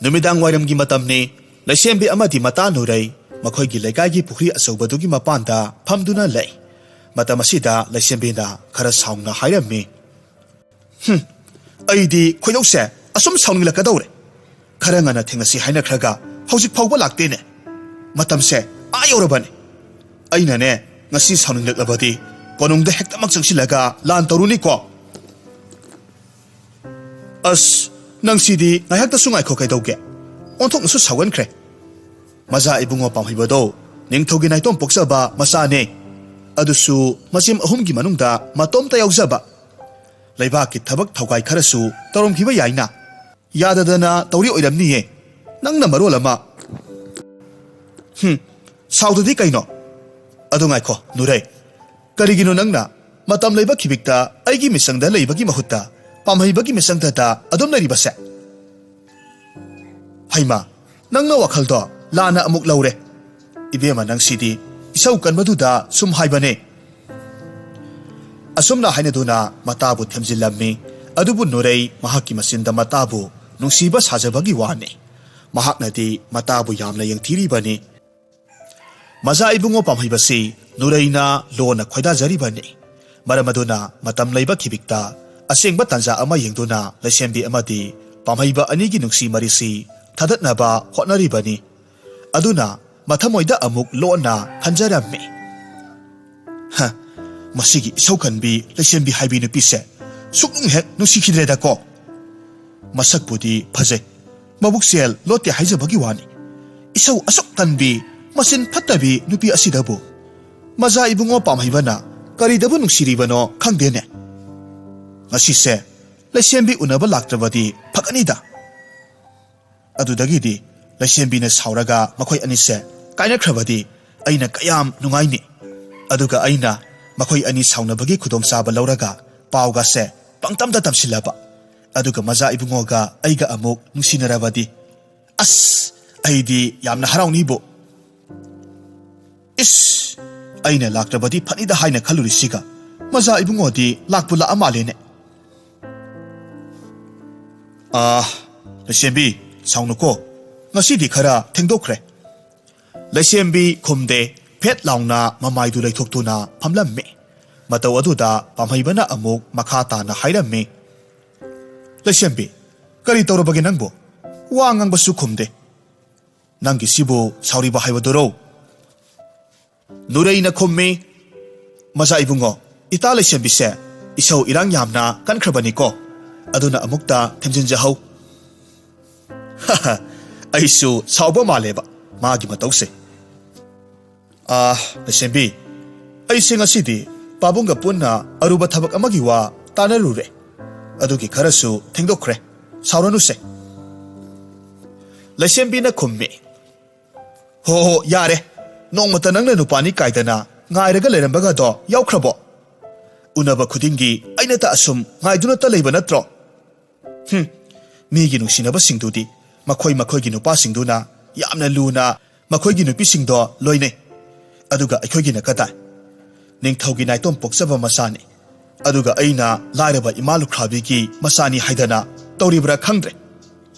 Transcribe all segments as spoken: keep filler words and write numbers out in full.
ꯅꯨꯃꯤꯗꯥꯡ ꯋꯥꯏꯔꯝꯒꯤ ꯃꯇꯝꯅꯤ꯫ ꯂꯩꯁꯦꯝꯕꯤ ꯑꯃꯗꯤ ꯃꯇꯥ ꯅꯨꯔꯩ ꯃꯈꯣꯏꯒꯤ ꯂꯩꯀꯥꯏꯒꯤ ꯄꯨꯈ꯭ꯔꯤ ꯑꯆꯧꯕꯗꯨꯒꯤ ꯃꯄꯥꯟꯗ ꯐꯝꯗꯨꯅ ꯂꯩ꯫ ꯃꯇꯝ ꯑꯁꯤꯗ ꯂꯩꯁꯦꯝꯕꯤꯅ ꯈꯔ ꯁꯥꯎꯅ ꯍꯥꯏꯔꯝꯃꯤ, "ꯍꯨꯝ, ꯑꯩꯗꯤ ꯈꯣꯏꯗꯧꯁꯦ ꯑꯁꯨꯝ ꯁꯥꯎꯅꯤꯡꯂꯛꯀꯗꯧꯔꯦ꯫ ꯈꯔ ꯉꯟꯅ ꯊꯦꯡꯅꯁꯤ ꯍꯥꯏꯅꯈ꯭ꯔꯒ ꯍꯧꯖꯤꯛ ꯐꯥꯎꯕ ꯂꯥꯛꯇꯦꯅꯦ꯫ ꯃꯇꯝꯁꯦ ꯑꯥ ꯌꯧꯔꯕꯅꯦ꯫ ꯑꯩꯅꯅꯦ, ꯉꯁꯤ ꯁꯥꯎꯅꯤꯡꯂꯛꯂꯕꯗꯤ ꯀꯣꯅꯨꯡꯗ ꯍꯦꯛꯇꯃꯛ ꯆꯪꯁꯤꯜꯂꯒ ꯂꯥꯟ ꯇꯧꯔꯨꯅꯤꯀꯣ꯫" "ꯑꯁ, ꯅꯪꯁꯤꯗꯤ ꯉꯥꯏꯍꯥꯛꯇꯁꯨ ꯉꯥꯏꯈꯣ ꯀꯩꯗꯧꯒꯦ? ꯑꯣꯟꯊꯣꯛꯅꯁꯨ ꯁꯥꯎꯒꯟꯈ꯭ꯔꯦ꯫ ꯃꯆꯥ ꯏꯕꯨꯡꯉꯣ ꯄꯥꯝꯍꯩꯕꯗꯣ ꯅꯤꯡꯊꯧꯒꯤ ꯅꯥꯏꯇꯣꯝ ꯄꯣꯛꯆꯕ ꯃꯆꯥꯅꯦ꯫ ꯑꯗꯨꯁꯨ ꯃꯆꯤꯝ ꯑꯍꯨꯝꯒꯤ ꯃꯅꯨꯡꯗ ꯃꯇꯣꯝꯇ ꯌꯥꯎꯖꯕ꯫ ꯂꯩꯕꯥꯛꯀꯤ ꯊꯕꯛ ꯊꯧꯒꯥꯏ ꯈꯔꯁꯨ ꯇꯧꯔꯝꯈꯤꯕ ꯌꯥꯏꯅ꯫ ꯌꯥꯗꯗꯅ ꯇꯧꯔꯤ ꯑꯣꯏꯔꯝꯅꯤꯌꯦ꯫ ꯅꯪꯅ ꯃꯔꯣꯜ ꯑꯃ꯫" "ꯍꯨꯝ, ꯁꯥꯎꯗꯗꯤ ꯀꯩꯅꯣ? ꯑꯗꯨ ꯉꯥꯏꯈꯣ, ꯅꯨꯔꯩ꯫ ꯀꯔꯤꯒꯤꯅꯣ ꯅꯪꯅ ꯃꯇꯝ ꯂꯩꯕ ꯈꯤꯕꯤꯛꯇ ꯑꯩꯒꯤ ꯃꯤꯆꯪꯗ ꯂꯩꯕꯒꯤ ꯃꯍꯨꯠꯇ ꯄꯥꯝꯍꯩꯕꯒꯤ ꯃꯤꯆꯪꯗꯇ ꯑꯗꯨꯝ ꯂꯩꯔꯤꯕꯁꯦ?" "ꯍꯩꯃꯥ, ꯅꯪꯅ ꯋꯥꯈꯜꯗꯣ ꯂꯥꯟꯅ ꯑꯃꯨꯛ ꯂꯧꯔꯦ꯫ ꯏꯕꯦꯝꯃ, ꯅꯪꯁꯤꯗꯤ ꯏꯁꯧ ꯀꯟꯕꯗꯨꯗ ꯁꯨꯝ ꯍꯥꯏꯕꯅꯦ꯫" ꯑꯁꯨꯝꯅ ꯍꯥꯏꯅꯗꯨꯅ ꯃꯇꯥꯕꯨ ꯊꯦꯝꯖꯤꯜꯂꯝꯃꯤ꯫ ꯑꯗꯨꯕꯨ ꯅꯨꯔꯩ ꯃꯍꯥꯛꯀꯤ ꯃꯆꯤꯟꯗ ꯃꯇꯥꯕꯨ ꯅꯨꯡꯁꯤꯕ ꯁꯥꯖꯕꯒꯤ ꯋꯥꯅꯤ꯫ ꯃꯍꯥꯛꯅꯗꯤ ꯃꯇꯥꯕꯨ ꯌꯥꯝꯅ ꯌꯦꯡꯊꯤꯔꯤꯕꯅꯤ꯫ ꯃꯆꯥ ꯏꯕꯨꯡꯉꯣ ꯄꯥꯝꯍꯩꯕꯁꯤ ꯅꯨꯔꯩꯅ ꯂꯣꯟꯅ ꯈꯣꯏꯗꯥꯖꯔꯤꯕꯅꯤ꯫ ꯃꯔꯝ ꯑꯗꯨꯅ ꯃꯇꯝ ꯂꯩꯕ ꯈꯤꯕꯤꯛꯇ ꯑꯁꯦꯡꯕ ꯇꯥꯟꯖꯥ ꯑꯃ ꯌꯦꯡꯗꯨꯅ ꯂꯩꯁꯦꯝꯕꯤ ꯑꯃꯗꯤ ꯄꯥꯝꯍꯩꯕ ꯑꯅꯤꯒꯤ ꯅꯨꯡꯁꯤ ꯃꯔꯤꯁꯤ ꯊꯥꯗꯠꯅꯕ ꯍꯣꯠꯅꯔꯤꯕꯅꯤ꯫ ꯑꯗꯨꯅ ꯃꯊꯃꯣꯏꯗ ꯑꯃꯨꯛ ꯂꯣꯟꯅ ꯈꯟꯖꯔꯝꯃꯤ꯫ "ꯍ, ꯃꯁꯤꯒꯤ ꯏꯁꯧ ꯀꯟꯕꯤ ꯂꯩꯁꯦꯝꯕꯤ ꯍꯥꯏꯕꯤ ꯅꯨꯄꯤꯁꯦ ꯁꯨꯛꯅꯨꯡ ꯍꯦꯛ ꯅꯨꯡꯁꯤꯈꯤꯗ꯭ꯔꯦꯗꯀꯣ꯫ ꯃꯁꯛꯄꯨꯗꯤ ꯐꯖꯩ, ꯃꯕꯨꯛꯆꯦꯜ ꯂꯣꯠꯇꯦ ꯍꯥꯏꯖꯕꯒꯤ ꯋꯥꯅꯤ꯫ ꯏꯁꯧ ꯑꯁꯨꯛ ꯀꯟꯕꯤ, ꯃꯆꯤꯟ ꯐꯠꯇꯕꯤ ꯅꯨꯄꯤ ꯑꯁꯤꯗꯕꯨ ꯃꯆꯥ ꯏꯕꯨꯡꯉꯣ ꯄꯥꯝꯍꯩꯕꯅ ꯀꯔꯤꯗꯕꯨ ꯅꯨꯡꯁꯤꯔꯤꯕꯅꯣ ꯈꯪꯗꯦꯅꯦ꯫ ꯉꯁꯤꯁꯦ ꯂꯩꯁꯦꯝꯕꯤ ꯎꯅꯕ ꯂꯥꯛꯇ꯭ꯔꯕꯗꯤ ꯐꯒꯅꯤꯗ꯫" ꯑꯗꯨꯗꯒꯤꯗꯤ ꯂꯩꯁꯦꯝꯕꯤꯅ ꯁꯥꯎꯔꯒ ꯃꯈꯣꯏ ꯑꯅꯤꯁꯦ ꯀꯥꯏꯅꯈ꯭ꯔꯕꯗꯤ ꯑꯩꯅ ꯀꯌꯥꯝ ꯅꯨꯡꯉꯥꯏꯅꯤ꯫ ꯑꯗꯨꯒ ꯑꯩꯅ ꯃꯈꯣꯏ ꯑꯅꯤ ꯁꯥꯎꯅꯕꯒꯤ ꯈꯨꯗꯣꯡꯆꯥꯕ ꯂꯧꯔꯒ ꯄꯥꯎꯒꯁꯦ ꯄꯪꯇꯝꯗ ꯇꯝꯁꯤꯜꯂꯕ꯫ ꯑꯗꯨꯒ ꯃꯆꯥ ꯏꯕꯨꯡꯉꯣꯒ ꯑꯩꯒ ꯑꯃꯨꯛ ꯅꯨꯡꯁꯤꯅꯔꯕꯗꯤ, ꯑꯁ, ꯑꯩꯗꯤ ꯌꯥꯝꯅ ꯍꯔꯥꯎꯅꯤꯕꯨ꯫ ꯏꯁ, ꯑꯩꯅ ꯂꯥꯛꯇ꯭ꯔꯕꯗꯤ ꯐꯅꯤꯗ ꯍꯥꯏꯅ ꯈꯜꯂꯨꯔꯤꯁꯤꯒ ꯃꯆꯥ ꯏꯕꯨꯡꯉꯣꯗꯤ ꯂꯥꯛꯄꯨ ꯂꯥꯛꯑ ꯃꯥꯜꯂꯦꯅꯦ꯫ "ꯑꯥ, ꯂꯩꯁꯦꯝꯕꯤ, "ꯁꯥꯎꯅꯨꯀꯣ, ꯉꯁꯤꯗꯤ ꯈꯔ ꯊꯦꯡꯗꯣꯛꯈ꯭ꯔꯦ꯫" ꯂꯩꯁꯦꯝꯕꯤ ꯈꯨꯝꯗꯦ, ꯐꯦꯠ ꯂꯥꯎꯅ ꯃꯃꯥꯏꯗꯨ ꯂꯩꯊꯣꯛꯇꯨꯅ ꯐꯝꯂꯝꯃꯤ꯫ ꯃꯇꯧ ꯑꯗꯨꯗ ꯄꯥꯝꯍꯩꯕꯅ ꯑꯃꯨꯛ ꯃꯈꯥ ꯇꯥꯅ ꯍꯥꯏꯔꯝꯃꯤ, "ꯂꯩꯁꯦꯝꯕꯤ, ꯀꯔꯤ ꯇꯧꯔꯕꯒꯦ ꯅꯪꯕꯨ? ꯋꯥ ꯉꯥꯡꯕꯁꯨ ꯈꯨꯝꯗꯦ꯫ ꯅꯪꯒꯤꯁꯤꯕꯨ ꯁꯥꯎꯔꯤꯕ ꯍꯥꯏꯕꯗꯨꯔꯣ?" ꯅꯨꯔꯩꯅ ꯈꯨꯝꯃꯤ, "ꯃꯆꯥ ꯏꯕꯨꯡꯉꯣ, ꯏꯇꯥ ꯂꯩꯁꯦꯝꯕꯤꯁꯦ ꯏꯁꯧ ꯏꯔꯥꯡ ꯌꯥꯝꯅ ꯀꯟꯈ꯭ꯔꯕꯅꯤꯀꯣ꯫ ꯑꯗꯨꯅ ꯑꯃꯨꯛꯇ ꯊꯦꯝꯖꯤꯟꯖꯍꯧ꯫" ꯑꯩꯁꯨ ꯁꯥꯎꯕ ꯃꯥꯜꯂꯦꯕ ꯃꯥꯒꯤ ꯃꯇꯧꯁꯦ꯫ "ꯑꯥ, ꯂꯩꯁꯦꯝꯕꯤ, ꯑꯩꯁꯦ ꯉꯁꯤꯗꯤ ꯄꯥꯕꯨꯡꯒ ꯄꯨꯟꯅ ꯑꯔꯨꯕ ꯊꯕꯛ ꯑꯃꯒꯤ ꯋꯥ ꯇꯥꯟꯅꯔꯨꯔꯦ꯫ ꯑꯗꯨꯒꯤ ꯈꯔꯁꯨ ꯊꯦꯡꯗꯣꯛꯈ꯭ꯔꯦ꯫ ꯁꯥꯎꯔꯅꯨꯁꯦ꯫" ꯂꯩꯁꯦꯝꯕꯤꯅ ꯈꯨꯝꯃꯤ, "ꯍꯣ ꯍꯣ, ꯌꯥꯔꯦ꯫ ꯅꯣꯡꯃꯇ ꯅꯪꯅ ꯅꯨꯄꯥꯅꯤ ꯀꯥꯏꯗꯅ ꯉꯥꯏꯔꯒ ꯂꯩꯔꯝꯕꯒꯗꯣ ꯌꯥꯎꯈ꯭ꯔꯕꯣ? ꯎꯅꯕ ꯈꯨꯗꯤꯡꯒꯤ ꯑꯩꯅꯇ ꯑꯁꯨꯝ ꯉꯥꯏꯗꯨꯅꯇ ꯂꯩꯕ ꯅꯠꯇ꯭ꯔꯣ? ꯍꯨꯝ, ꯃꯤꯒꯤ ꯅꯨꯡꯁꯤꯅꯕꯁꯤꯡꯗꯨꯗꯤ ꯃꯈꯣꯏ ꯃꯈꯣꯏꯒꯤ ꯅꯨꯄꯥꯁꯤꯡꯗꯨꯅ ꯌꯥꯝꯅ ꯂꯨꯅ ꯃꯈꯣꯏꯒꯤ ꯅꯨꯄꯤꯁꯤꯡꯗꯣ ꯂꯣꯏꯅꯩ꯫ ꯑꯗꯨꯒ ꯑꯩꯈꯣꯏꯒꯤꯅ ꯀꯗꯥꯏ? ꯅꯤꯡꯊꯧꯒꯤ ꯅꯥꯏꯇꯣꯝ ꯄꯣꯛꯆꯕ ꯃꯆꯥꯅꯤ꯫ ꯑꯗꯨꯒ ꯑꯩꯅ ꯂꯥꯏꯔꯕ ꯏꯃꯥ ꯂꯨꯈ꯭ꯔꯥꯕꯤꯒꯤ ꯃꯆꯥꯅꯤ ꯍꯥꯏꯗꯅ ꯇꯧꯔꯤꯕ꯭ꯔꯥ ꯈꯪꯗ꯭ꯔꯦ꯫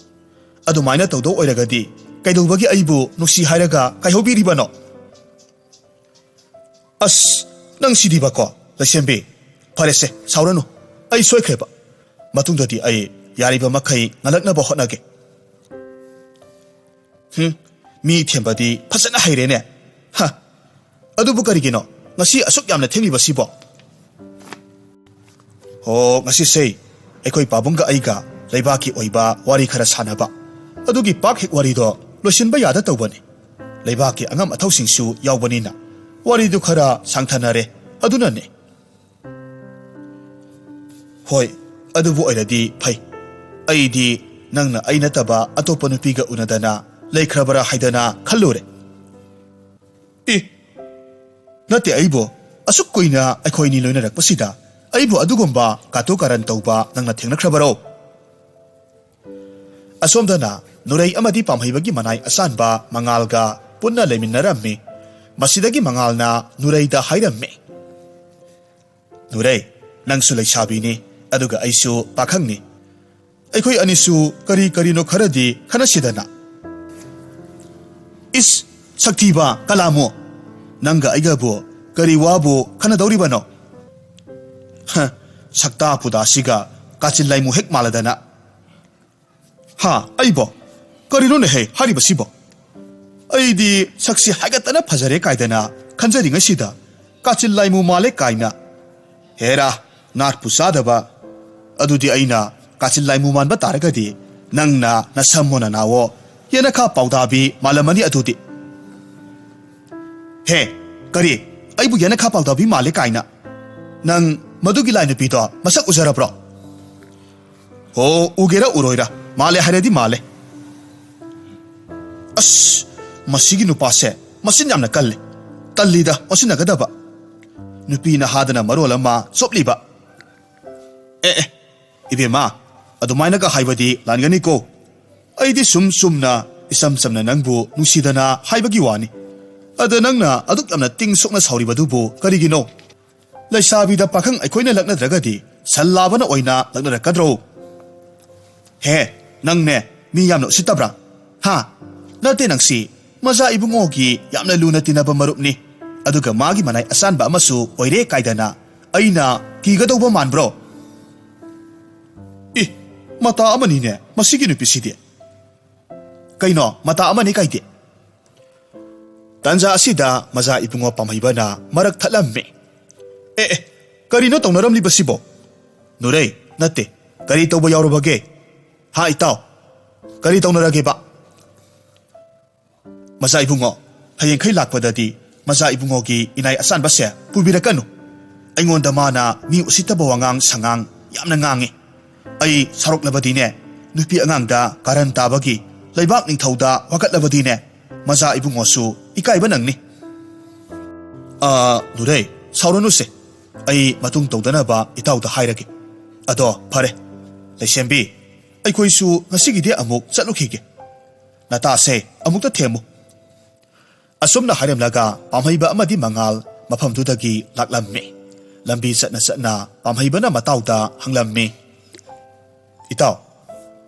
ꯑꯗꯨꯃꯥꯏꯅ ꯇꯧꯗꯧ ꯑꯣꯏꯔꯒꯗꯤ ꯀꯩꯗꯧꯕꯒꯤ ꯑꯩꯕꯨ ꯅꯨꯡꯁꯤ ꯍꯥꯏꯔꯒ ꯀꯥꯏꯍꯧꯕꯤꯔꯤꯕꯅꯣ? ꯑꯁ, ꯅꯪ ꯁꯤꯗꯤꯕꯀꯣ, ꯂꯩꯁꯦꯝꯕꯤ꯫ ꯐꯔꯦꯁꯦ, ꯁꯥꯎꯔꯅꯨ꯫ ꯑꯩ ꯁꯣꯏꯈ꯭ꯔꯦꯕ꯫ ꯃꯇꯨꯡꯗꯗꯤ ꯑꯩ ꯌꯥꯔꯤꯕ ꯃꯈꯩ ꯉꯜꯂꯛꯅꯕ ꯍꯣꯠꯅꯒꯦ꯫" ꯍꯨꯝ, ꯃꯤ ꯊꯦꯝꯕꯗꯤ ꯐꯖꯅ ꯍꯩꯔꯦꯅꯦ꯫ ꯍ, ꯑꯗꯨꯕꯨ ꯀꯔꯤꯒꯤꯅꯣ ꯉꯁꯤ ꯑꯁꯨꯛ ꯌꯥꯝꯅ ꯊꯦꯡꯂꯤꯕꯁꯤꯕꯣ? ꯑꯣ, ꯉꯁꯤꯁꯦ ꯑꯩꯈꯣꯏ ꯄꯥꯕꯨꯡꯒ ꯑꯩꯒ ꯂꯩꯕꯥꯛꯀꯤ ꯑꯣꯏꯕ ꯋꯥꯔꯤ ꯈꯔ ꯁꯥꯟꯅꯕ꯫ ꯑꯗꯨꯒꯤ ꯄꯥꯛ ꯍꯦꯛ ꯋꯥꯔꯤꯗꯣ ꯂꯣꯏꯁꯤꯟꯕ ꯌꯥꯗ ꯇꯧꯕꯅꯤ꯫ ꯂꯩꯕꯥꯛꯀꯤ ꯑꯉꯝ ꯑꯊꯧꯁꯤꯡꯁꯨ ꯌꯥꯎꯕꯅꯤꯅ ꯋꯥꯔꯤꯗꯨ ꯈꯔ ꯁꯥꯡꯊꯅꯔꯦ꯫ ꯑꯗꯨꯅꯅꯦ꯫ ꯍꯣꯏ, ꯑꯗꯨꯕꯨ ꯑꯣꯏꯔꯗꯤ ꯐꯩ꯫ ꯑꯩꯗꯤ ꯅꯪꯅ ꯑꯩ ꯅꯠꯇꯕ ꯑꯇꯣꯞꯄ ꯅꯨꯄꯤꯒ ꯎꯅꯗꯅ ꯂꯩꯈ꯭ꯔꯕ꯭ꯔꯥ ꯍꯥꯏꯗꯅ ꯈꯜꯂꯨꯔꯦ꯫ ꯑꯦ, ꯅꯠꯇꯦ, ꯑꯩꯕꯨ ꯑꯁꯨꯛ ꯀꯨꯏꯅ ꯑꯩꯈꯣꯏꯅꯤ ꯂꯣꯏꯅꯔꯛꯄꯁꯤꯗ ꯑꯩꯕꯨ ꯑꯗꯨꯒꯨꯝꯕ ꯀꯥꯇꯨ ꯀꯥꯔꯟ ꯇꯧꯕ ꯅꯪꯅ ꯊꯦꯡꯅꯈ꯭ꯔꯕꯔꯣ? ꯑꯁꯣꯝꯗꯅ ꯅꯨꯔꯩ ꯑꯃꯗꯤ ꯄꯥꯝꯍꯩꯕꯒꯤ ꯃꯅꯥꯏ ꯑꯆꯥꯟꯕ ꯃꯉꯥꯜꯒ ꯄꯨꯟꯅ ꯂꯩꯃꯤꯟꯅꯔꯝꯃꯤ꯫ ꯃꯁꯤꯗꯒꯤ ꯃꯉꯥꯜꯅ ꯅꯨꯔꯩꯗ ꯍꯥꯏꯔꯝꯃꯤ, "ꯅꯨꯔꯩ, ꯅꯪꯁꯨ ꯂꯩꯁꯥꯕꯤꯅꯤ, ꯑꯗꯨꯒ ꯑꯩꯁꯨ ꯄꯥꯈꯪꯅꯤ꯫ ꯑꯩꯈꯣꯏ ꯑꯅꯤꯁꯨ ꯀꯔꯤ ꯀꯔꯤꯅꯣ ꯈꯔꯗꯤ ꯈꯟꯅꯁꯤꯗꯅ꯫ ꯏꯁ, ꯁꯛꯊꯤꯕ ꯀꯂꯥꯃꯨ, ꯅꯪꯒ ꯑꯩꯒꯕꯨ ꯀꯔꯤ ꯋꯥꯕꯨ ꯈꯟꯅꯗꯧꯔꯤꯕꯅꯣ? ꯍ, ꯁꯛꯇꯥ ꯄꯨꯗꯥꯁꯤꯒ ꯀꯥꯆꯤꯟ ꯂꯥꯏꯃꯨ ꯍꯦꯛ ꯃꯥꯜꯂꯗꯅ꯫ ꯍꯥ, ꯑꯩꯕꯣ? ꯀꯔꯤꯅꯣꯅꯦꯍꯦ ꯍꯥꯏꯔꯤꯕꯁꯤꯕꯣ? ꯑꯩꯗꯤ ꯁꯛꯁꯤ ꯍꯥꯏꯒꯠꯇꯅ ꯐꯖꯔꯦ ꯀꯥꯏꯗꯅ ꯈꯟꯖꯔꯤꯉꯩꯁꯤꯗ ꯀꯥꯆꯤꯟ ꯂꯥꯏꯃꯨ ꯃꯥꯜꯂꯦ ꯀꯥꯏꯅ꯫ ꯍꯦꯔꯥ, ꯅꯥꯠꯄꯨ ꯆꯥꯗꯕ꯫ ꯑꯗꯨꯗꯤ ꯑꯩꯅ ꯀꯥꯆꯤꯟ ꯂꯥꯏꯃꯨ ꯃꯥꯟꯕ ꯇꯥꯔꯒꯗꯤ ꯅꯪꯅ ꯅꯁꯝꯃꯣ ꯅꯅꯥꯋꯣ ꯌꯦꯅꯈꯥ ꯄꯥꯎꯗꯥꯕꯤ ꯃꯥꯜꯂꯝꯃꯅꯤ ꯑꯗꯨꯗꯤ꯫ ꯍꯦ, ꯀꯔꯤ? ꯑꯩꯕꯨ ꯌꯦꯅꯈꯥ ꯄꯥꯎꯗꯥꯕꯤ ꯃꯥꯜꯂꯦ ꯀꯥꯏꯅ? ꯅꯪ ꯃꯗꯨꯒꯤ ꯂꯥꯏ ꯅꯨꯄꯤꯗꯣ ꯃꯁꯛ ꯎꯖꯔꯕ꯭ꯔꯣ? ꯍꯣ, ꯎꯒꯦꯔꯥ ꯎꯔꯣꯏꯔꯥ, ꯃꯥꯜꯂꯦ ꯍꯥꯏꯔꯗꯤ ꯃꯥꯜꯂꯦ꯫ ꯑꯁ, ꯃꯁꯤꯒꯤ ꯅꯨꯄꯥꯁꯦ ꯃꯆꯤꯟ ꯌꯥꯝꯅ ꯀꯜꯂꯤ꯫ ꯇꯜꯂꯤꯗ ꯉꯥꯎꯁꯤꯟꯅꯒꯗꯕ꯫ ꯅꯨꯄꯤ ꯅꯍꯥꯗꯅ ꯃꯔꯣꯜ ꯑꯃ ꯆꯣꯞꯂꯤꯕ꯫ ꯑꯦ, ꯑꯦ, ꯏꯕꯦꯝꯃ, ꯑꯗꯨꯃꯥꯏꯅꯒ ꯍꯥꯏꯕꯗꯤ ꯂꯥꯟꯒꯅꯤꯀꯣ꯫ ꯑꯩꯗꯤ ꯁꯨꯝ ꯆꯨꯝꯅ, ꯏꯆꯝ ꯆꯝꯅ ꯅꯪꯕꯨ ꯅꯨꯡꯁꯤꯗꯅ ꯍꯥꯏꯕꯒꯤ ꯋꯥꯅꯤ꯫ ꯑꯗ ꯅꯪꯅ ꯑꯗꯨꯛ ꯌꯥꯝꯅ ꯇꯤꯡ ꯁꯣꯛꯅ ꯁꯥꯎꯔꯤꯕꯗꯨꯕꯨ ꯀꯔꯤꯒꯤꯅꯣ? ꯂꯩꯁꯥꯕꯤꯗ ꯄꯥꯈꯪ ꯑꯩꯈꯣꯏꯅ ꯂꯛꯅꯗ꯭ꯔꯒꯗꯤ ꯁꯟ ꯂꯥꯕꯅ ꯑꯣꯏꯅ ꯂꯛꯅꯔꯛꯀꯗ꯭ꯔꯣ? ꯍꯦ, ꯅꯪꯅꯦ, ꯃꯤ ꯌꯥꯝꯅ ꯎꯁꯤꯠꯇꯕ꯭ꯔꯥ? ꯍꯥ? ꯅꯠꯇꯦ, ꯅꯪꯁꯤ ꯃꯖꯥ ꯏꯕꯨꯡꯉꯣꯒꯤ ꯌꯥꯝꯅ ꯂꯨꯅ ꯇꯤꯟꯅꯕ ꯃꯔꯨꯞꯅꯤ, ꯑꯗꯨꯒ ꯃꯥꯒꯤ ꯃꯅꯥꯏ ꯑꯁꯥꯟꯕ ꯑꯃꯁꯨ ꯑꯣꯏꯔꯦ ꯀꯥꯏꯗꯅ ꯑꯩꯅ ꯀꯤꯒꯗꯧꯕ ꯃꯥꯟꯕ꯭ꯔꯣ? ꯏ, ꯃꯇꯥ ꯑꯃꯅꯤꯅꯦ ꯃꯁꯤꯒꯤ ꯅꯨꯄꯤꯁꯤꯗꯤ꯫ ꯀꯩꯅꯣ, ꯃꯇꯥ ꯑꯃꯅꯤ ꯀꯥꯏꯗꯤ? ꯇꯟꯖꯥ ꯑꯁꯤꯗ ꯃꯖꯥ ꯏꯕꯨꯡꯉꯣ ꯄꯥꯝꯍꯩꯕꯅ ꯃꯔꯛ ꯊꯠꯂꯝꯃꯤ꯫ ꯑꯦ, ꯑꯦ, ꯀꯔꯤꯅꯣ ꯇꯧꯅꯔꯝꯂꯤꯕꯁꯤꯕꯣ? ꯅꯨꯔꯩ, ꯅꯠꯇꯦ, ꯀꯔꯤ ꯇꯧꯕ ꯌꯥꯎꯔꯕꯒꯦ? ꯍꯥ, ꯏꯇꯥꯎ, ꯀꯔꯤ ꯇꯧꯅꯔꯒꯦꯕ? ꯃꯆꯥ ꯏꯕꯨꯡꯉꯣ, ꯍꯌꯦꯡꯈꯩ ꯂꯥꯛꯄꯗꯗꯤ ꯃꯆꯥ ꯏꯕꯨꯡꯉꯣꯒꯤ ꯏꯅꯥꯏ ꯑꯆꯥꯟꯕꯁꯦ ꯄꯨꯕꯤꯔꯛꯀꯅꯨ꯫ ꯑꯩꯉꯣꯟꯗ ꯃꯥꯅ ꯃꯤ ꯎꯁꯤꯠꯇꯕ ꯋꯥꯉꯥꯡ ꯁꯉꯥꯡ ꯌꯥꯝꯅ ꯉꯥꯡꯉꯤ꯫ ꯑꯩ ꯁꯥꯎꯔꯛꯂꯕꯗꯤꯅꯦ, ꯅꯨꯄꯤ ꯑꯉꯥꯡꯗ ꯀꯥꯔꯟ ꯇꯥꯕꯒꯤ ꯂꯩꯕꯥꯛ ꯅꯤꯡꯊꯧꯗ ꯋꯥꯀꯠꯂꯕꯗꯤꯅꯦ, ꯃꯆꯥ ꯏꯕꯨꯡꯉꯣꯁꯨ ꯏꯀꯥꯏꯕ ꯅꯪꯅꯤ꯫ ꯑꯥ, ꯅꯨꯔꯩ, ꯁꯥꯎꯔꯅꯨꯁꯦ꯫ ꯑꯩ ꯃꯇꯨꯡ ꯇꯧꯗꯅꯕ ꯏꯇꯥꯎꯗ ꯍꯥꯏꯔꯒꯦ꯫ ꯑꯗꯣ ꯐꯔꯦ, ꯂꯩꯁꯦꯝꯕꯤ, ꯑꯩꯈꯣꯏꯁꯨ ꯉꯁꯤꯒꯤꯗꯤ ꯑꯃꯨꯛ ꯆꯠꯂꯨꯈꯤꯒꯦ꯫ ꯅꯇꯥꯁꯦ ꯑꯃꯨꯛꯇ ꯊꯦꯝꯃꯨ꯫ ꯑꯁꯨꯝꯅ ꯍꯥꯏꯔꯝꯂꯒ ꯄꯥꯝꯍꯩꯕ ꯑꯃꯗꯤ ꯃꯉꯥꯜ ꯃꯐꯝꯗꯨꯗꯒꯤ ꯂꯥꯛꯂꯝꯃꯤ꯫ ꯂꯝꯕꯤ ꯆꯠꯅ ꯆꯠꯅ ꯄꯥꯝꯍꯩꯕꯅ ꯃꯇꯥꯎꯗ ꯍꯪꯂꯝꯃꯤ, "ꯏꯇꯥꯎ,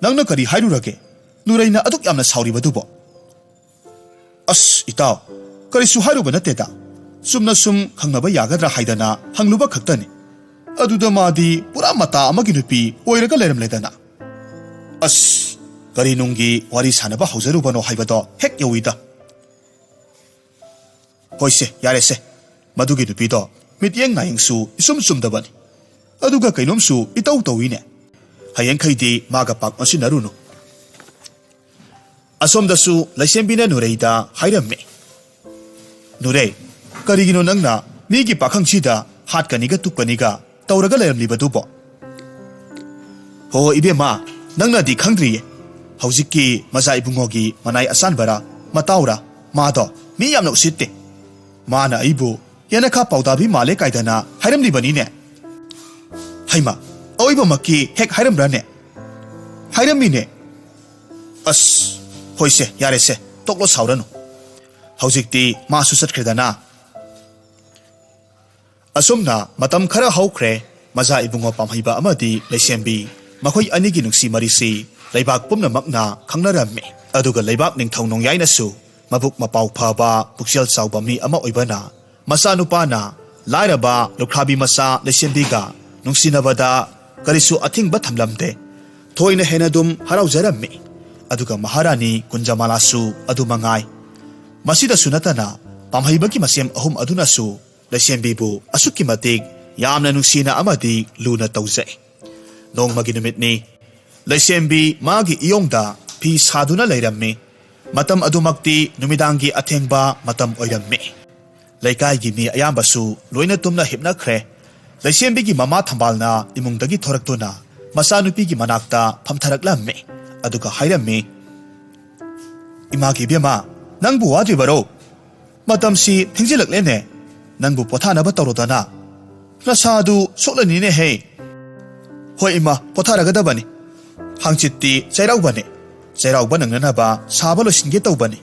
"ꯅꯪꯅ ꯀꯔꯤ ꯍꯥꯏꯔꯨꯔꯒꯦ? ꯅꯨꯔꯩꯅ ꯑꯗꯨꯛ ꯌꯥꯝꯅ ꯁꯥꯎꯔꯤꯕꯗꯨꯕꯣ?" "ꯑꯁ, ꯏꯇꯥꯎ, ꯀꯔꯤꯁꯨ ꯍꯥꯏꯔꯨꯕ ꯅꯠꯇꯦꯗ꯫ ꯆꯨꯝꯅ ꯁꯨꯝ ꯈꯪꯅꯕ ꯌꯥꯒꯗ꯭ꯔꯥ ꯍꯥꯏꯗꯅ ꯍꯪꯂꯨꯕ ꯈꯛꯇꯅꯤ꯫ ꯑꯗꯨꯗ ꯃꯥꯗꯤ ꯄꯨꯔꯥ ꯃꯇꯥ ꯑꯃꯒꯤ ꯅꯨꯄꯤ ꯑꯣꯏꯔꯒ ꯂꯩꯔꯝꯂꯦꯗꯅ꯫ ꯑꯁ, ꯀꯔꯤ ꯅꯨꯡꯒꯤ ꯋꯥꯔꯤ ꯁꯥꯟꯅꯕ ꯍꯧꯖꯔꯨꯕꯅꯣ ꯍꯥꯏꯕꯗꯣ ꯍꯦꯛ ꯌꯧꯏꯗ꯫ ꯍꯣꯏꯁꯦ, ꯌꯥꯔꯦꯁꯦ꯫ ꯃꯗꯨꯒꯤ ꯅꯨꯄꯤꯗꯣ ꯃꯤꯠꯌꯦꯡ ꯅꯥꯌꯦꯡꯁꯨ ꯏꯆꯨꯝ ꯆꯨꯝꯗꯕꯅꯤ꯫ ꯑꯗꯨꯒ ꯀꯩꯅꯣꯝꯁꯨ ꯏꯇꯧ ꯇꯧꯏꯅꯦ꯫ ꯍꯌꯦꯡꯈꯩꯗꯤ ꯃꯥꯒ ꯄꯥꯛ ꯑꯣꯟꯁꯤꯟꯅꯔꯨꯅꯨ꯫" ꯑꯁꯣꯝꯗꯁꯨ ꯂꯩꯁꯦꯝꯕꯤꯅ ꯅꯨꯔꯩꯗ ꯍꯥꯏꯔꯝꯃꯤ꯫ "ꯅꯨꯔꯩ, ꯀꯔꯤꯒꯤꯅꯣ ꯅꯪꯅ ꯃꯤꯒꯤ ꯄꯥꯈꯪꯁꯤꯗ ꯍꯥꯠꯀꯅꯤꯒ ꯇꯨꯞꯀꯅꯤꯒ ꯇꯧꯔꯒ ꯂꯩꯔꯝꯂꯤꯕꯗꯨꯕꯣ?" "ꯍꯣ, ꯏꯕꯦꯝꯃ, ꯅꯪꯅꯗꯤ ꯈꯪꯗ꯭ꯔꯤꯌꯦ꯫ ꯍꯧꯖꯤꯛꯀꯤ ꯃꯖꯥ ꯏꯕꯨꯡꯉꯣꯒꯤ ꯃꯅꯥꯏ ꯑꯁꯥꯟꯕꯔꯥ, ꯃꯇꯥꯎꯔꯥ, ꯃꯥꯗꯣ ꯃꯤ ꯌꯥꯝꯅ ꯎꯁꯤꯠꯇꯦ꯫ ꯃꯥꯅ ꯑꯩꯕꯨ ꯌꯦꯅꯈꯥ ꯄꯥꯎꯗꯥꯕꯤ ꯃꯥꯜꯂꯦ ꯀꯥꯏꯗꯅ ꯍꯥꯏꯔꯝꯂꯤꯕꯅꯤꯅꯦ꯫" "ꯍꯩꯃ, ꯑꯑꯣꯏꯕꯃꯛꯀꯤ ꯍꯦꯛ ꯍꯥꯏꯔꯝꯕ꯭ꯔꯥꯅꯦ?" "ꯍꯥꯏꯔꯝꯃꯤꯅꯦ꯫" "ꯑꯁ, ꯍꯣꯏꯁꯦ, ꯌꯥꯔꯦꯁꯦ, ꯇꯣꯛꯂꯣ, ꯁꯥꯎꯔꯅꯨ꯫ ꯍꯧꯖꯤꯛꯇꯤ ꯃꯥꯁꯨ ꯆꯠꯈ꯭ꯔꯦꯗꯅ꯫" ꯑꯁꯨꯝꯅ ꯃꯇꯝ ꯈꯔ ꯍꯧꯈ꯭ꯔꯦ꯫ ꯃꯖꯥ ꯏꯕꯨꯡꯉꯣ ꯄꯥꯝꯍꯩꯕ ꯑꯃꯗꯤ ꯂꯩꯁꯦꯝꯕꯤ, ꯃꯈꯣꯏ ꯑꯅꯤꯒꯤ ꯅꯨꯡꯁꯤ ꯃꯔꯤꯁꯤ ꯂꯩꯕꯥꯛ ꯄꯨꯝꯅꯃꯛꯅ ꯈꯪꯅꯔꯝꯃꯤ꯫ ꯑꯗꯨꯒ ꯂꯩꯕꯥꯛ ꯅꯤꯡꯊꯧ ꯅꯣꯡꯌꯥꯏꯅꯁꯨ ꯃꯕꯨꯛ ꯃꯄꯥꯎ ꯐꯕ, ꯄꯨꯛꯆꯦꯜ ꯆꯥꯎꯕ ꯃꯤ ꯑꯃ ꯑꯣꯏꯕꯅ, ꯃꯆꯥꯅꯨꯄꯥꯅ ꯂꯥꯏꯔꯕ ꯂꯨꯈ꯭ꯔꯥꯕꯤ ꯃꯆꯥ ꯂꯩꯁꯦꯝꯕꯤꯒ ꯅꯨꯡꯁꯤꯅꯕꯗ ꯀꯔꯤꯁꯨ ꯑꯊꯤꯡꯕ ꯊꯝꯂꯝꯗꯦ꯫ ꯊꯣꯏꯅ ꯍꯦꯟꯅ ꯑꯗꯨꯝ ꯍꯔꯥꯎꯖꯔꯝꯃꯤ꯫ ꯑꯗꯨꯒ ꯃꯍꯥꯔꯥꯅꯤ ꯀꯨꯟꯖꯃꯥꯂꯥꯁꯨ ꯑꯗꯨ ꯃꯉꯥꯏ꯫ ꯃꯁꯤꯗꯁꯨ ꯅꯠꯇꯅ, ꯄꯥꯝꯍꯩꯕꯒꯤ ꯃꯁꯦꯝ ꯑꯍꯨꯝ ꯑꯗꯨꯅꯁꯨ ꯂꯩꯁꯦꯝꯕꯤꯕꯨ ꯑꯁꯨꯛꯀꯤ ꯃꯇꯤꯛ ꯌꯥꯝꯅ ꯅꯨꯡꯁꯤꯅ ꯑꯃꯗꯤ ꯂꯨꯅ ꯇꯧꯖꯩ꯫ ꯅꯣꯡꯃꯒꯤ ꯅꯨꯃꯤꯠꯅꯤ꯫ ꯂꯩꯁꯦꯝꯕꯤ ꯃꯥꯒꯤ ꯏꯌꯣꯡꯗ ꯐꯤ ꯁꯥꯗꯨꯅ ꯂꯩꯔꯝꯃꯤ꯫ ꯃꯇꯝ ꯑꯗꯨꯃꯛꯇꯤ ꯅꯨꯃꯤꯗꯥꯡꯒꯤ ꯑꯊꯦꯡꯕ ꯃꯇꯝ ꯑꯣꯏꯔꯝꯃꯤ꯫ ꯂꯩꯀꯥꯏꯒꯤ ꯃꯤ ꯑꯌꯥꯝꯕꯁꯨ ꯂꯣꯏꯅ ꯇꯨꯝꯅ ꯍꯤꯞꯅꯈ꯭ꯔꯦ꯫ ꯂꯩꯁꯦꯝꯕꯤꯒꯤ ꯃꯃꯥ ꯊꯝꯕꯥꯜꯅ ꯏꯃꯨꯡꯗꯒꯤ ꯊꯣꯔꯛꯇꯨꯅ ꯃꯆꯥꯅꯨꯄꯤꯒꯤ ꯃꯅꯥꯛꯇ ꯐꯝꯊꯔꯛꯂꯝꯃꯤ꯫ ꯑꯗꯨꯒ ꯍꯥꯏꯔꯝꯃꯤ, "ꯏꯃꯥꯒꯤ ꯏꯕꯦꯝꯃ, ꯅꯪꯕꯨ ꯋꯥꯗ꯭ꯔꯤꯕꯔꯣ? ꯃꯇꯝꯁꯤ ꯊꯦꯡꯖꯤꯜꯂꯛꯂꯦꯅꯦ꯫ ꯅꯪꯕꯨ ꯄꯣꯊꯥꯅꯕ ꯇꯧꯔꯣꯗꯅ꯫ ꯅꯁꯥꯗꯨ ꯁꯣꯛꯂꯅꯤꯅꯦꯍꯦ꯫" "ꯍꯣꯏ ꯏꯃꯥ, ꯄꯣꯊꯥꯔꯒꯗꯕꯅꯤ꯫ ꯍꯥꯡꯆꯤꯠꯇꯤ ꯆꯩꯔꯥꯎꯕꯅꯤ꯫ ꯆꯩꯔꯥꯎꯕ ꯅꯪꯅꯅꯕ ꯁꯥꯕ ꯂꯣꯏꯁꯤꯟꯒꯦ ꯇꯧꯕꯅꯤ꯫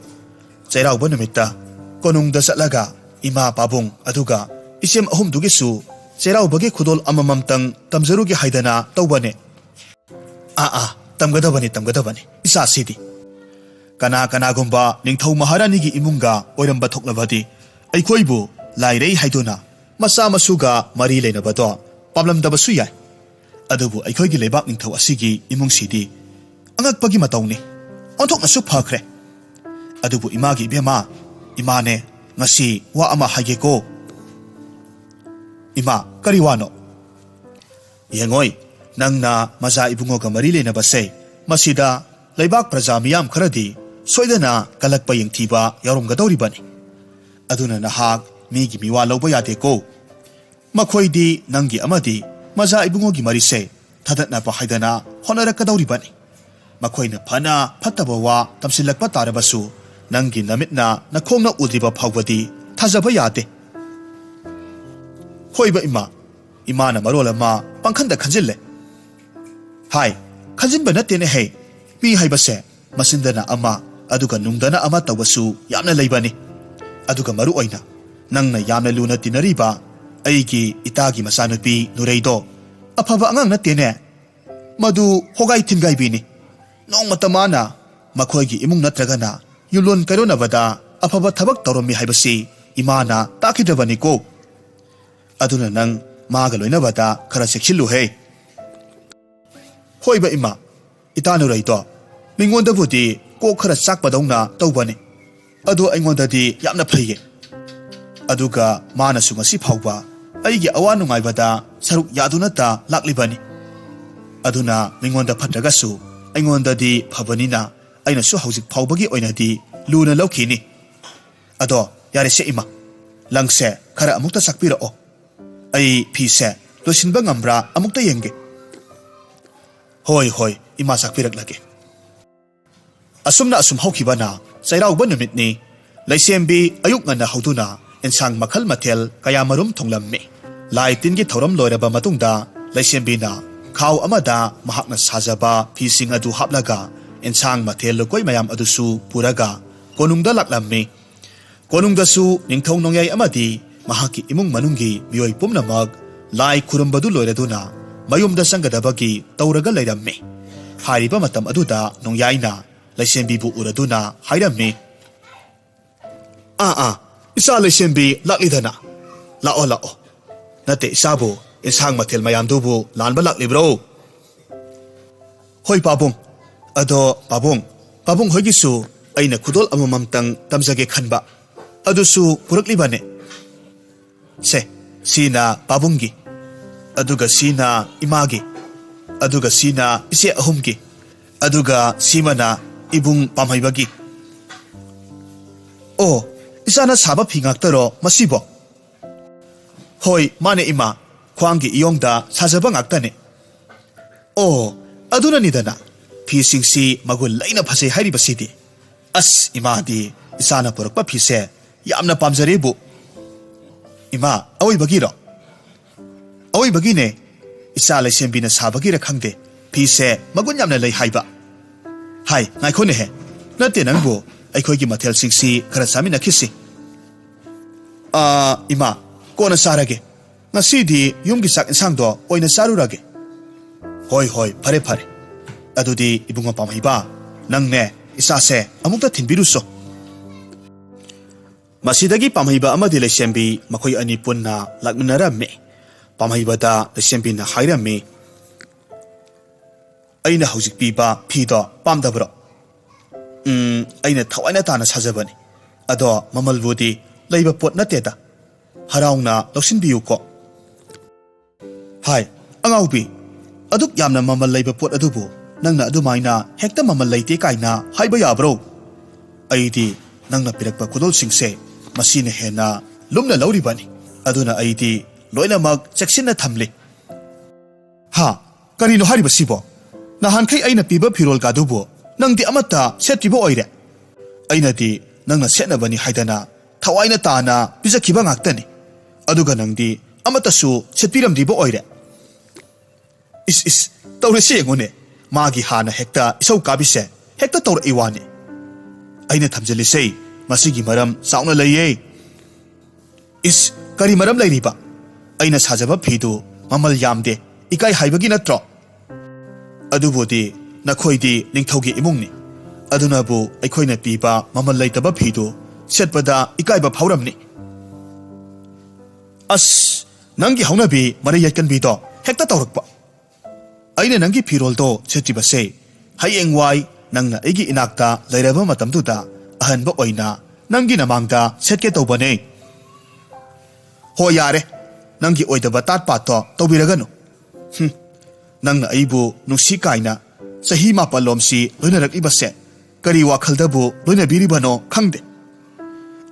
ꯆꯩꯔꯥꯎꯕ ꯅꯨꯃꯤꯠꯇ ꯀꯣꯅꯨꯡꯗ ꯆꯠꯂꯒ ꯏꯃꯥ, ꯄꯥꯕꯨꯡ ꯑꯗꯨꯒ ꯏꯆꯦꯝ ꯑꯍꯨꯝꯗꯨꯒꯤꯁꯨ ꯆꯩꯔꯥꯎꯕꯒꯤ ꯈꯨꯗꯣꯜ ꯑꯃꯃꯝꯇꯪ ꯇꯝꯖꯔꯨꯒꯦ ꯍꯥꯏꯗꯅ ꯇꯧꯕꯅꯤ꯫" "ꯑꯥ, ꯑꯥ, ꯇꯝꯒꯗꯕꯅꯤ, ꯇꯝꯒꯗꯕꯅꯤ, ꯏꯆꯥꯁꯤꯗꯤ꯫ ꯀꯅꯥ ꯀꯅꯥꯒꯨꯝꯕ ꯅꯤꯡꯊꯧ ꯃꯍꯥꯔꯥꯅꯤꯒꯤ ꯏꯃꯨꯡꯒ ꯑꯣꯏꯔꯝꯕ ꯊꯣꯛꯂꯕꯗꯤ ꯑꯩꯈꯣꯏꯕꯨ ꯂꯥꯏꯔꯩ ꯍꯥꯏꯗꯨꯅ ꯃꯆꯥ ꯃꯁꯨꯒ ꯃꯔꯤ ꯂꯩꯅꯕꯗꯣ ꯄꯥꯝꯂꯝꯗꯕꯁꯨ ꯌꯥꯏ꯫ ꯑꯗꯨꯕꯨ ꯑꯩꯈꯣꯏꯒꯤ ꯂꯩꯕꯥꯛ ꯅꯤꯡꯊꯧ ꯑꯁꯤꯒꯤ ꯏꯃꯨꯡꯁꯤꯗꯤ ꯑꯉꯛꯄꯒꯤ ꯃꯇꯧꯅꯤ꯫ ꯑꯣꯟꯊꯣꯛꯅꯁꯨ ꯐꯈ꯭ꯔꯦ꯫ ꯑꯗꯨꯕꯨ ꯏꯃꯥꯒꯤ ꯏꯕꯦꯝꯃ, ꯏꯃꯥꯅꯦ, ꯉꯁꯤ ꯋꯥ ꯑꯃ ꯍꯥꯏꯒꯦꯀꯣ꯫ ꯏꯃꯥ, ꯀꯔꯤ ꯋꯥꯅꯣ? ꯌꯦꯡꯉꯣꯏ, ꯅꯪꯅ ꯃꯖꯥ ꯏꯕꯨꯡꯉꯣꯒ ꯃꯔꯤ ꯂꯩꯅꯕꯁꯦ, ꯃꯁꯤꯗ ꯂꯩꯕꯥꯛ ꯄ꯭ꯔꯖꯥ ꯃꯤꯌꯥꯝ ꯈꯔꯗꯤ ꯁꯣꯏꯗꯅ ꯀꯜꯂꯛꯄ ꯌꯦꯡꯊꯤꯕ ꯌꯥꯎꯔꯝꯒꯗꯧꯔꯤꯕꯅꯤ꯫ ꯑꯗꯨꯅ ꯅꯍꯥꯛ ꯃꯤꯒꯤ ꯃꯤꯋꯥ ꯂꯧꯕ ꯌꯥꯗꯦꯀꯣ꯫ ꯃꯈꯣꯏꯗꯤ ꯅꯪꯒꯤ ꯑꯃꯗꯤ ꯃꯖꯥ ꯏꯕꯨꯡꯉꯣꯒꯤ ꯃꯔꯤꯁꯦ ꯊꯥꯗꯠꯅꯕ ꯍꯥꯏꯗꯅ ꯍꯣꯠꯅꯔꯛꯀꯗꯧꯔꯤꯕꯅꯤ꯫ ꯃꯈꯣꯏꯅ ꯐꯅ ꯐꯠꯇꯕ ꯋꯥ ꯇꯝꯁꯤꯜꯂꯛꯄ ꯇꯥꯔꯕꯁꯨ, ꯅꯪꯒꯤ ꯅꯃꯤꯠꯅ ꯅꯈꯣꯡꯅ ꯎꯗ꯭ꯔꯤꯕ ꯐꯥꯎꯕꯗꯤ ꯊꯥꯖꯕ ꯌꯥꯗꯦ꯫ ꯍꯣꯏꯕ ꯏꯃꯥ, ꯏꯃꯥꯅ ꯃꯔꯣꯜ ꯑꯃ ꯄꯪꯈꯟꯗ ꯈꯟꯖꯤꯜꯂꯦ꯫ ꯍꯥꯏ, ꯈꯟꯖꯤꯟꯕ ꯅꯠꯇꯦꯅꯦ ꯍꯦ꯫ ꯃꯤ ꯍꯥꯏꯕꯁꯦ ꯃꯆꯤꯟꯗꯅ ꯑꯃ, ꯑꯗꯨꯒ ꯅꯨꯡꯗꯅ ꯑꯃ ꯇꯧꯕꯁꯨ ꯌꯥꯝꯅ ꯂꯩꯕꯅꯤ꯫ ꯑꯗꯨꯒ ꯃꯔꯨ ꯑꯣꯏꯅ ꯅꯪꯅ ꯌꯥꯝꯅ ꯂꯨꯅ ꯇꯤꯟꯅꯔꯤꯕ ꯑꯩꯒꯤ ꯏꯇꯥꯒꯤ ꯃꯆꯥꯅꯨꯄꯤ ꯅꯨꯔꯩꯗꯣ ꯑꯐꯕ ꯑꯉꯥꯡ ꯅꯠꯇꯦꯅꯦ꯫ ꯃꯗꯨ ꯍꯣꯒꯥꯏ ꯊꯤꯟꯒꯥꯏꯕꯤꯅꯤ꯫ ꯅꯣꯡꯃꯇ ꯃꯥꯅ ꯃꯈꯣꯏꯒꯤ ꯏꯃꯨꯡ ꯅꯠꯇ꯭ꯔꯒꯅ ꯌꯨꯝꯂꯣꯟ ꯀꯩꯔꯣꯟꯅꯕꯗ ꯑꯐꯕ ꯊꯕꯛ ꯇꯧꯔꯝꯃꯤ ꯍꯥꯏꯕꯁꯤ ꯏꯃꯥꯅ ꯇꯥꯛꯈꯤꯗ꯭ꯔꯕꯅꯤꯀꯣ꯫ ꯑꯗꯨꯅ ꯅꯪ ꯃꯥꯒ ꯂꯣꯏꯅꯕꯗ ꯈꯔ ꯆꯦꯛꯁꯤꯜꯂꯨꯍꯦ꯫ ꯍꯣꯏꯕ ꯏꯃꯥ, ꯏꯇꯥ ꯅꯨꯔꯩꯗꯣ ꯃꯤꯉꯣꯟꯗꯕꯨꯗꯤ ꯀꯣꯛ ꯈꯔ ꯆꯥꯛꯄꯗꯧꯅ ꯇꯧꯕꯅꯤ꯫ ꯑꯗꯣ ꯑꯩꯉꯣꯟꯗꯗꯤ ꯌꯥꯝꯅ ꯐꯩꯌꯦ꯫ ꯑꯗꯨꯒ ꯃꯥꯅꯁꯨ ꯉꯁꯤ ꯐꯥꯎꯕ ꯑꯩꯒꯤ ꯑꯋꯥ ꯅꯨꯡꯉꯥꯏꯕꯗ ꯁꯔꯨꯛ ꯌꯥꯗꯨꯅꯇ ꯂꯥꯛꯂꯤꯕꯅꯤ꯫ ꯑꯗꯨꯅ ꯃꯤꯉꯣꯟꯗ ꯐꯠꯇ꯭ꯔꯒꯁꯨ ꯑꯩꯉꯣꯟꯗꯗꯤ ꯐꯕꯅꯤꯅ ꯑꯩꯅꯁꯨ ꯍꯧꯖꯤꯛ ꯐꯥꯎꯕꯒꯤ ꯑꯣꯏꯅꯗꯤ ꯂꯨꯅ ꯂꯧꯈꯤꯅꯤ꯫ ꯑꯗꯣ ꯌꯥꯔꯦꯁꯦ ꯏꯃꯥ, ꯂꯪꯁꯦ ꯈꯔ ꯑꯃꯨꯛꯇ ꯆꯥꯛꯄꯤꯔꯛꯑꯣ꯫ ꯑꯩ ꯐꯤꯁꯦ ꯂꯣꯏꯁꯤꯟꯕ ꯉꯝꯕ꯭ꯔꯥ ꯑꯃꯨꯛꯇ ꯌꯦꯡꯒꯦ꯫ ꯍꯣꯏ, ꯍꯣꯏ, ꯏꯃꯥ ꯆꯥꯛꯄꯤꯔꯛꯂꯒꯦ꯫ ꯑꯁꯨꯝꯅ ꯑꯁꯨꯝ ꯍꯧꯈꯤꯕꯅ ꯆꯩꯔꯥꯎꯕ ꯅꯨꯃꯤꯠꯅꯤ꯫ ꯂꯩꯁꯦꯝꯕꯤ ꯑꯌꯨꯛ ꯉꯟꯅ ꯍꯧꯗꯨꯅ ꯑꯦꯟꯁꯥꯡ ꯃꯈꯜ ꯃꯊꯦꯜ ꯀꯌꯥꯃꯔꯨꯝ ꯊꯣꯡꯂꯝꯃꯤ꯫ ꯂꯥꯏ ꯇꯤꯟꯒꯤ ꯊꯧꯔꯝ ꯂꯣꯏꯔꯕ ꯃꯇꯨꯡꯗ ꯂꯩꯁꯦꯝꯕꯤꯅ ꯈꯥꯎ ꯑꯃꯗ ꯃꯍꯥꯛꯅ ꯁꯥꯖꯕ ꯐꯤꯁꯤꯡ ꯑꯗꯨ ꯍꯥꯞꯂꯒ ꯑꯦꯟꯁꯥꯡ ꯃꯊꯦꯜ ꯂꯨꯀꯣꯏ ꯃꯌꯥꯝ ꯑꯗꯨꯁꯨ ꯄꯨꯔꯒ ꯀꯣꯅꯨꯡꯗ ꯂꯥꯛꯂꯝꯃꯤ꯫ ꯀꯣꯅꯨꯡꯗꯁꯨ ꯅꯤꯡꯊꯧ ꯅꯣꯡꯌꯥꯏ ꯑꯃꯗꯤ ꯃꯍꯥꯛꯀꯤ ꯏꯃꯨꯡ ꯃꯅꯨꯡꯒꯤ ꯃꯤꯑꯣꯏ ꯄꯨꯝꯅꯃꯛ ꯂꯥꯏ ꯈꯨꯔꯨꯝꯕꯗꯨ ꯂꯣꯏꯔꯗꯨꯅ ꯃꯌꯨꯝꯗ ꯆꯪꯒꯗꯕꯒꯤ ꯇꯧꯔꯒ ꯂꯩꯔꯝꯃꯤ꯫ ꯍꯥꯏꯔꯤꯕ ꯃꯇꯝ ꯑꯗꯨꯗ ꯅꯣꯡꯌꯥꯏꯅ ꯂꯩꯁꯦꯝꯕꯤꯕꯨ ꯎꯔꯗꯨꯅ ꯍꯥꯏꯔꯝꯃꯤ, "ꯑꯥ, ꯑꯥ, ꯏꯆꯥ ꯂꯩꯁꯦꯝꯕꯤ ꯂꯥꯛꯂꯤꯗꯅ꯫ ꯂꯥꯛꯑꯣ, ꯂꯥꯛꯑꯣ꯫ ꯅꯠꯇꯦ, ꯏꯆꯥꯕꯨ ꯏꯟꯁꯥꯡ ꯃꯊꯦꯜ ꯃꯌꯥꯝꯗꯨꯕꯨ ꯂꯥꯟꯕ ꯂꯥꯛꯂꯤꯕ꯭ꯔꯣ?" "ꯍꯣꯏ ꯄꯥꯕꯨꯡ꯫ ꯑꯗꯣ ꯄꯥꯕꯨꯡ, ꯄꯥꯕꯨꯡ ꯍꯣꯏꯒꯤꯁꯨ ꯑꯩꯅ ꯈꯨꯗꯣꯜ ꯑꯃꯃꯝꯇꯪ ꯇꯝꯖꯒꯦ ꯈꯟꯕ꯫ ꯑꯗꯨꯁꯨ ꯄꯨꯔꯛꯂꯤꯕꯅꯦ꯫ ꯁꯦ, ꯁꯤꯅ ꯄꯥꯕꯨꯡꯒꯤ, ꯑꯗꯨꯒ ꯁꯤꯅ ꯏꯃꯥꯒꯤ, ꯑꯗꯨꯒ ꯁꯤꯅ ꯏꯆꯦ ꯑꯍꯨꯝꯒꯤ, ꯑꯗꯨꯒ ꯁꯤꯃꯅ ꯏꯕꯨꯡ ꯄꯥꯝꯍꯩꯕꯒꯤ꯫" "ꯑꯣ, ꯏꯆꯥꯅ ꯁꯥꯕ ꯐꯤ ꯉꯥꯛꯇꯔꯣ ꯃꯁꯤꯕꯣ?" "ꯍꯣꯏ, ꯃꯥꯅꯦ ꯏꯃꯥ, ꯈ꯭ꯋꯥꯡꯒꯤ ꯏꯌꯣꯡꯗ ꯁꯥꯖꯕ ꯉꯥꯛꯇꯅꯦ꯫" "ꯑꯣ, ꯑꯗꯨꯅꯅꯤꯗꯅ ꯐꯤꯁꯤꯡꯁꯤ ꯃꯒꯨꯟ ꯂꯩꯅ ꯐꯖꯩ ꯍꯥꯏꯔꯤꯕꯁꯤꯗꯤ꯫ ꯑꯁ, ꯏꯃꯥꯗꯤ ꯏꯆꯥꯅ ꯄꯨꯔꯛꯄ ꯐꯤꯁꯦ ꯌꯥꯝꯅ ꯄꯥꯝꯖꯔꯦꯕꯨ꯫" "ꯏꯃꯥ, ꯑꯋꯣꯏꯕꯒꯤꯔꯣ?" "ꯑꯋꯣꯏꯕꯒꯤꯅꯦ꯫ ꯏꯆꯥ ꯂꯩꯁꯦꯝꯕꯤꯅ ꯁꯥꯕꯒꯤꯔ ꯈꯪꯗꯦ, ꯐꯤꯁꯦ ꯃꯒꯨꯟ ꯌꯥꯝꯅ ꯂꯩ ꯍꯥꯏꯕ꯫" "ꯍꯥꯏ, ꯉꯥꯏꯈꯣꯅꯦꯍꯦ꯫ ꯅꯠꯇꯦ ꯅꯪꯕꯨ, ꯑꯩꯈꯣꯏꯒꯤ ꯃꯊꯦꯜꯁꯤꯡꯁꯤ ꯈꯔ ꯆꯥꯃꯤꯟꯅꯈꯤꯁꯤ꯫" "ꯑꯥ, ꯏꯃꯥ, ꯀꯣꯟꯅ ꯆꯥꯔꯒꯦ꯫ ꯉꯁꯤꯗꯤ ꯌꯨꯝꯒꯤ ꯆꯥꯛ ꯏꯟꯁꯥꯡꯗꯣ ꯑꯣꯏꯅ ꯆꯥꯔꯨꯔꯒꯦ꯫" "ꯍꯣꯏ, ꯍꯣꯏ, ꯐꯔꯦ, ꯐꯔꯦ꯫ ꯑꯗꯨꯗꯤ ꯏꯕꯨꯡꯉꯣ ꯄꯥꯝꯍꯩꯕ, ꯅꯪꯅꯦ ꯏꯆꯥꯁꯦ ꯑꯃꯨꯛꯇ ꯊꯤꯟꯕꯤꯔꯨꯁꯣ꯫" ꯃꯁꯤꯗꯒꯤ ꯄꯥꯝꯍꯩꯕ ꯑꯃꯗꯤ ꯂꯩꯁꯦꯝꯕꯤ ꯃꯈꯣꯏ ꯑꯅꯤ ꯄꯨꯟꯅ ꯂꯥꯛꯃꯤꯟꯅꯔꯝꯃꯤ꯫ ꯄꯥꯝꯍꯩꯕꯗ ꯂꯩꯁꯦꯝꯕꯤꯅ ꯍꯥꯏꯔꯝꯃꯤ, "ꯑꯩꯅ ꯍꯧꯖꯤꯛ ꯄꯤꯕ ꯐꯤꯗꯣ ꯄꯥꯝꯗꯕ꯭ꯔꯣ?" "ꯎꯝ, ꯑꯩꯅ ꯊꯋꯥꯏꯅ ꯇꯥꯅ ꯁꯥꯖꯕꯅꯤ꯫ ꯑꯗꯣ ꯃꯃꯜꯕꯨꯗꯤ ꯂꯩꯕ ꯄꯣꯠ ꯅꯠꯇꯦꯗ꯫ ꯍꯔꯥꯎꯅ ꯂꯧꯁꯤꯟꯕꯤꯌꯨꯀꯣ꯫" "ꯍꯥꯏ, ꯑꯉꯥꯎꯕꯤ, ꯑꯗꯨꯛ ꯌꯥꯝꯅ ꯃꯃꯜ ꯂꯩꯕ ꯄꯣꯠ ꯑꯗꯨꯕꯨ ꯅꯪꯅ ꯑꯗꯨꯃꯥꯏꯅ ꯍꯦꯛꯇ ꯃꯃꯜ ꯂꯩꯇꯦ ꯀꯥꯏꯅ ꯍꯥꯏꯕ ꯌꯥꯕ꯭ꯔꯣ? ꯑꯩꯗꯤ ꯅꯪꯅ ꯄꯤꯔꯛꯄ ꯈꯨꯗꯣꯜꯁꯤꯡꯁꯦ ꯃꯁꯤꯅ ꯍꯦꯟꯅ ꯂꯨꯝꯅ ꯂꯧꯔꯤꯕꯅꯤ꯫ ꯑꯗꯨꯅ ꯑꯩꯗꯤ ꯂꯣꯏꯅꯃꯛ ꯆꯦꯛꯁꯤꯟꯅ ꯊꯝꯂꯤ꯫" "ꯍꯥ? ꯀꯔꯤꯅꯣ ꯍꯥꯏꯔꯤꯕꯁꯤꯕꯣ? ꯅꯍꯥꯟꯈꯩ ꯑꯩꯅ ꯄꯤꯕ ꯐꯤꯔꯣꯜꯒꯗꯨꯕꯨ ꯅꯪꯗꯤ ꯑꯃꯠꯇ ꯁꯦꯠꯇ꯭ꯔꯤꯕ ꯑꯣꯏꯔꯦ꯫ ꯑꯩꯅꯗꯤ ꯅꯪꯅ ꯁꯦꯠꯅꯕꯅꯤ ꯍꯥꯏꯗꯅ ꯊꯋꯥꯏꯅ ꯇꯥꯅ ꯄꯤꯖꯈꯤꯕ ꯉꯥꯛꯇꯅꯤ꯫ ꯑꯗꯨꯒ ꯅꯪꯗꯤ ꯑꯃꯠꯇꯁꯨ ꯁꯦꯠꯄꯤꯔꯝꯗ꯭ꯔꯤꯕ ꯑꯣꯏꯔꯦ꯫" "ꯏꯁ, ꯏꯁ, ꯇꯧꯔꯤꯁꯤ ꯌꯦꯡꯉꯨꯅꯦ꯫ ꯃꯥꯒꯤ ꯍꯥꯟꯅ ꯍꯦꯛꯇ ꯏꯁꯧ ꯀꯥꯕꯤꯁꯦ ꯍꯦꯛꯇ ꯇꯧꯔꯛꯏ ꯋꯥꯅꯤ꯫ ꯑꯩꯅ ꯊꯝꯖꯤꯜꯂꯤꯁꯦ ꯃꯁꯤꯒꯤ ꯃꯔꯝ ꯆꯥꯎꯅ ꯂꯩꯌꯦ꯫" "ꯏꯁ, ꯀꯔꯤ ꯃꯔꯝ ꯂꯩꯔꯤꯕ? ꯑꯩꯅ ꯁꯥꯖꯕ ꯐꯤꯗꯨ ꯃꯃꯜ ꯌꯥꯝꯗꯦ, ꯏꯀꯥꯏ ꯍꯥꯏꯕꯒꯤ ꯅꯠꯇ꯭ꯔꯣ?" "ꯑꯗꯨꯕꯨꯗꯤ ꯅꯈꯣꯏꯗꯤ ꯅꯤꯡꯊꯧꯒꯤ ꯏꯃꯨꯡꯅꯤ꯫ ꯑꯗꯨꯅꯕꯨ ꯑꯩꯈꯣꯏꯅ ꯄꯤꯕ ꯃꯃꯜ ꯂꯩꯇꯕ ꯐꯤꯗꯨ ꯁꯦꯠꯄꯗ ꯏꯀꯥꯏꯕ ꯐꯥꯎꯔꯝꯅꯤ꯫ ꯑꯁ, ꯅꯪꯒꯤ ꯍꯧꯅꯕꯤ ꯃꯔꯩ ꯌꯦꯠꯀꯟꯕꯤꯗꯣ ꯍꯦꯛꯇ ꯇꯧꯔꯛꯄ꯫ ꯑꯩꯅ ꯅꯪꯒꯤ ꯐꯤꯔꯣꯜꯗꯣ ꯁꯦꯠꯇ꯭ꯔꯤꯕꯁꯦ ꯍꯌꯦꯡꯋꯥꯏ ꯅꯪꯅ ꯑꯩꯒꯤ ꯏꯅꯥꯛꯇ ꯂꯩꯔꯕ ꯃꯇꯝꯗꯨꯗ ꯑꯍꯟꯕ ꯑꯣꯏꯅ ꯅꯪꯒꯤ ꯅꯃꯥꯡꯗ ꯁꯦꯠꯀꯦ ꯇꯧꯕꯅꯦ꯫ ꯍꯣ, ꯌꯥꯔꯦ, ꯅꯪꯒꯤ ꯑꯣꯏꯗꯕ ꯇꯥꯠ ꯄꯥꯠꯇꯣ ꯇꯧꯕꯤꯔꯒꯅꯨ꯫ ꯍꯨꯝ, ꯅꯪꯅ ꯑꯩꯕꯨ ꯅꯨꯡꯁꯤ ꯀꯥꯏꯅ ꯆꯍꯤ ꯃꯥꯄꯜ ꯂꯣꯝꯁꯤ ꯂꯣꯏꯅꯔꯛꯂꯤꯕꯁꯦ ꯀꯔꯤ ꯋꯥꯈꯜꯗꯕꯨ ꯂꯣꯏꯅꯕꯤꯔꯤꯕꯅꯣ ꯈꯪꯗꯦ꯫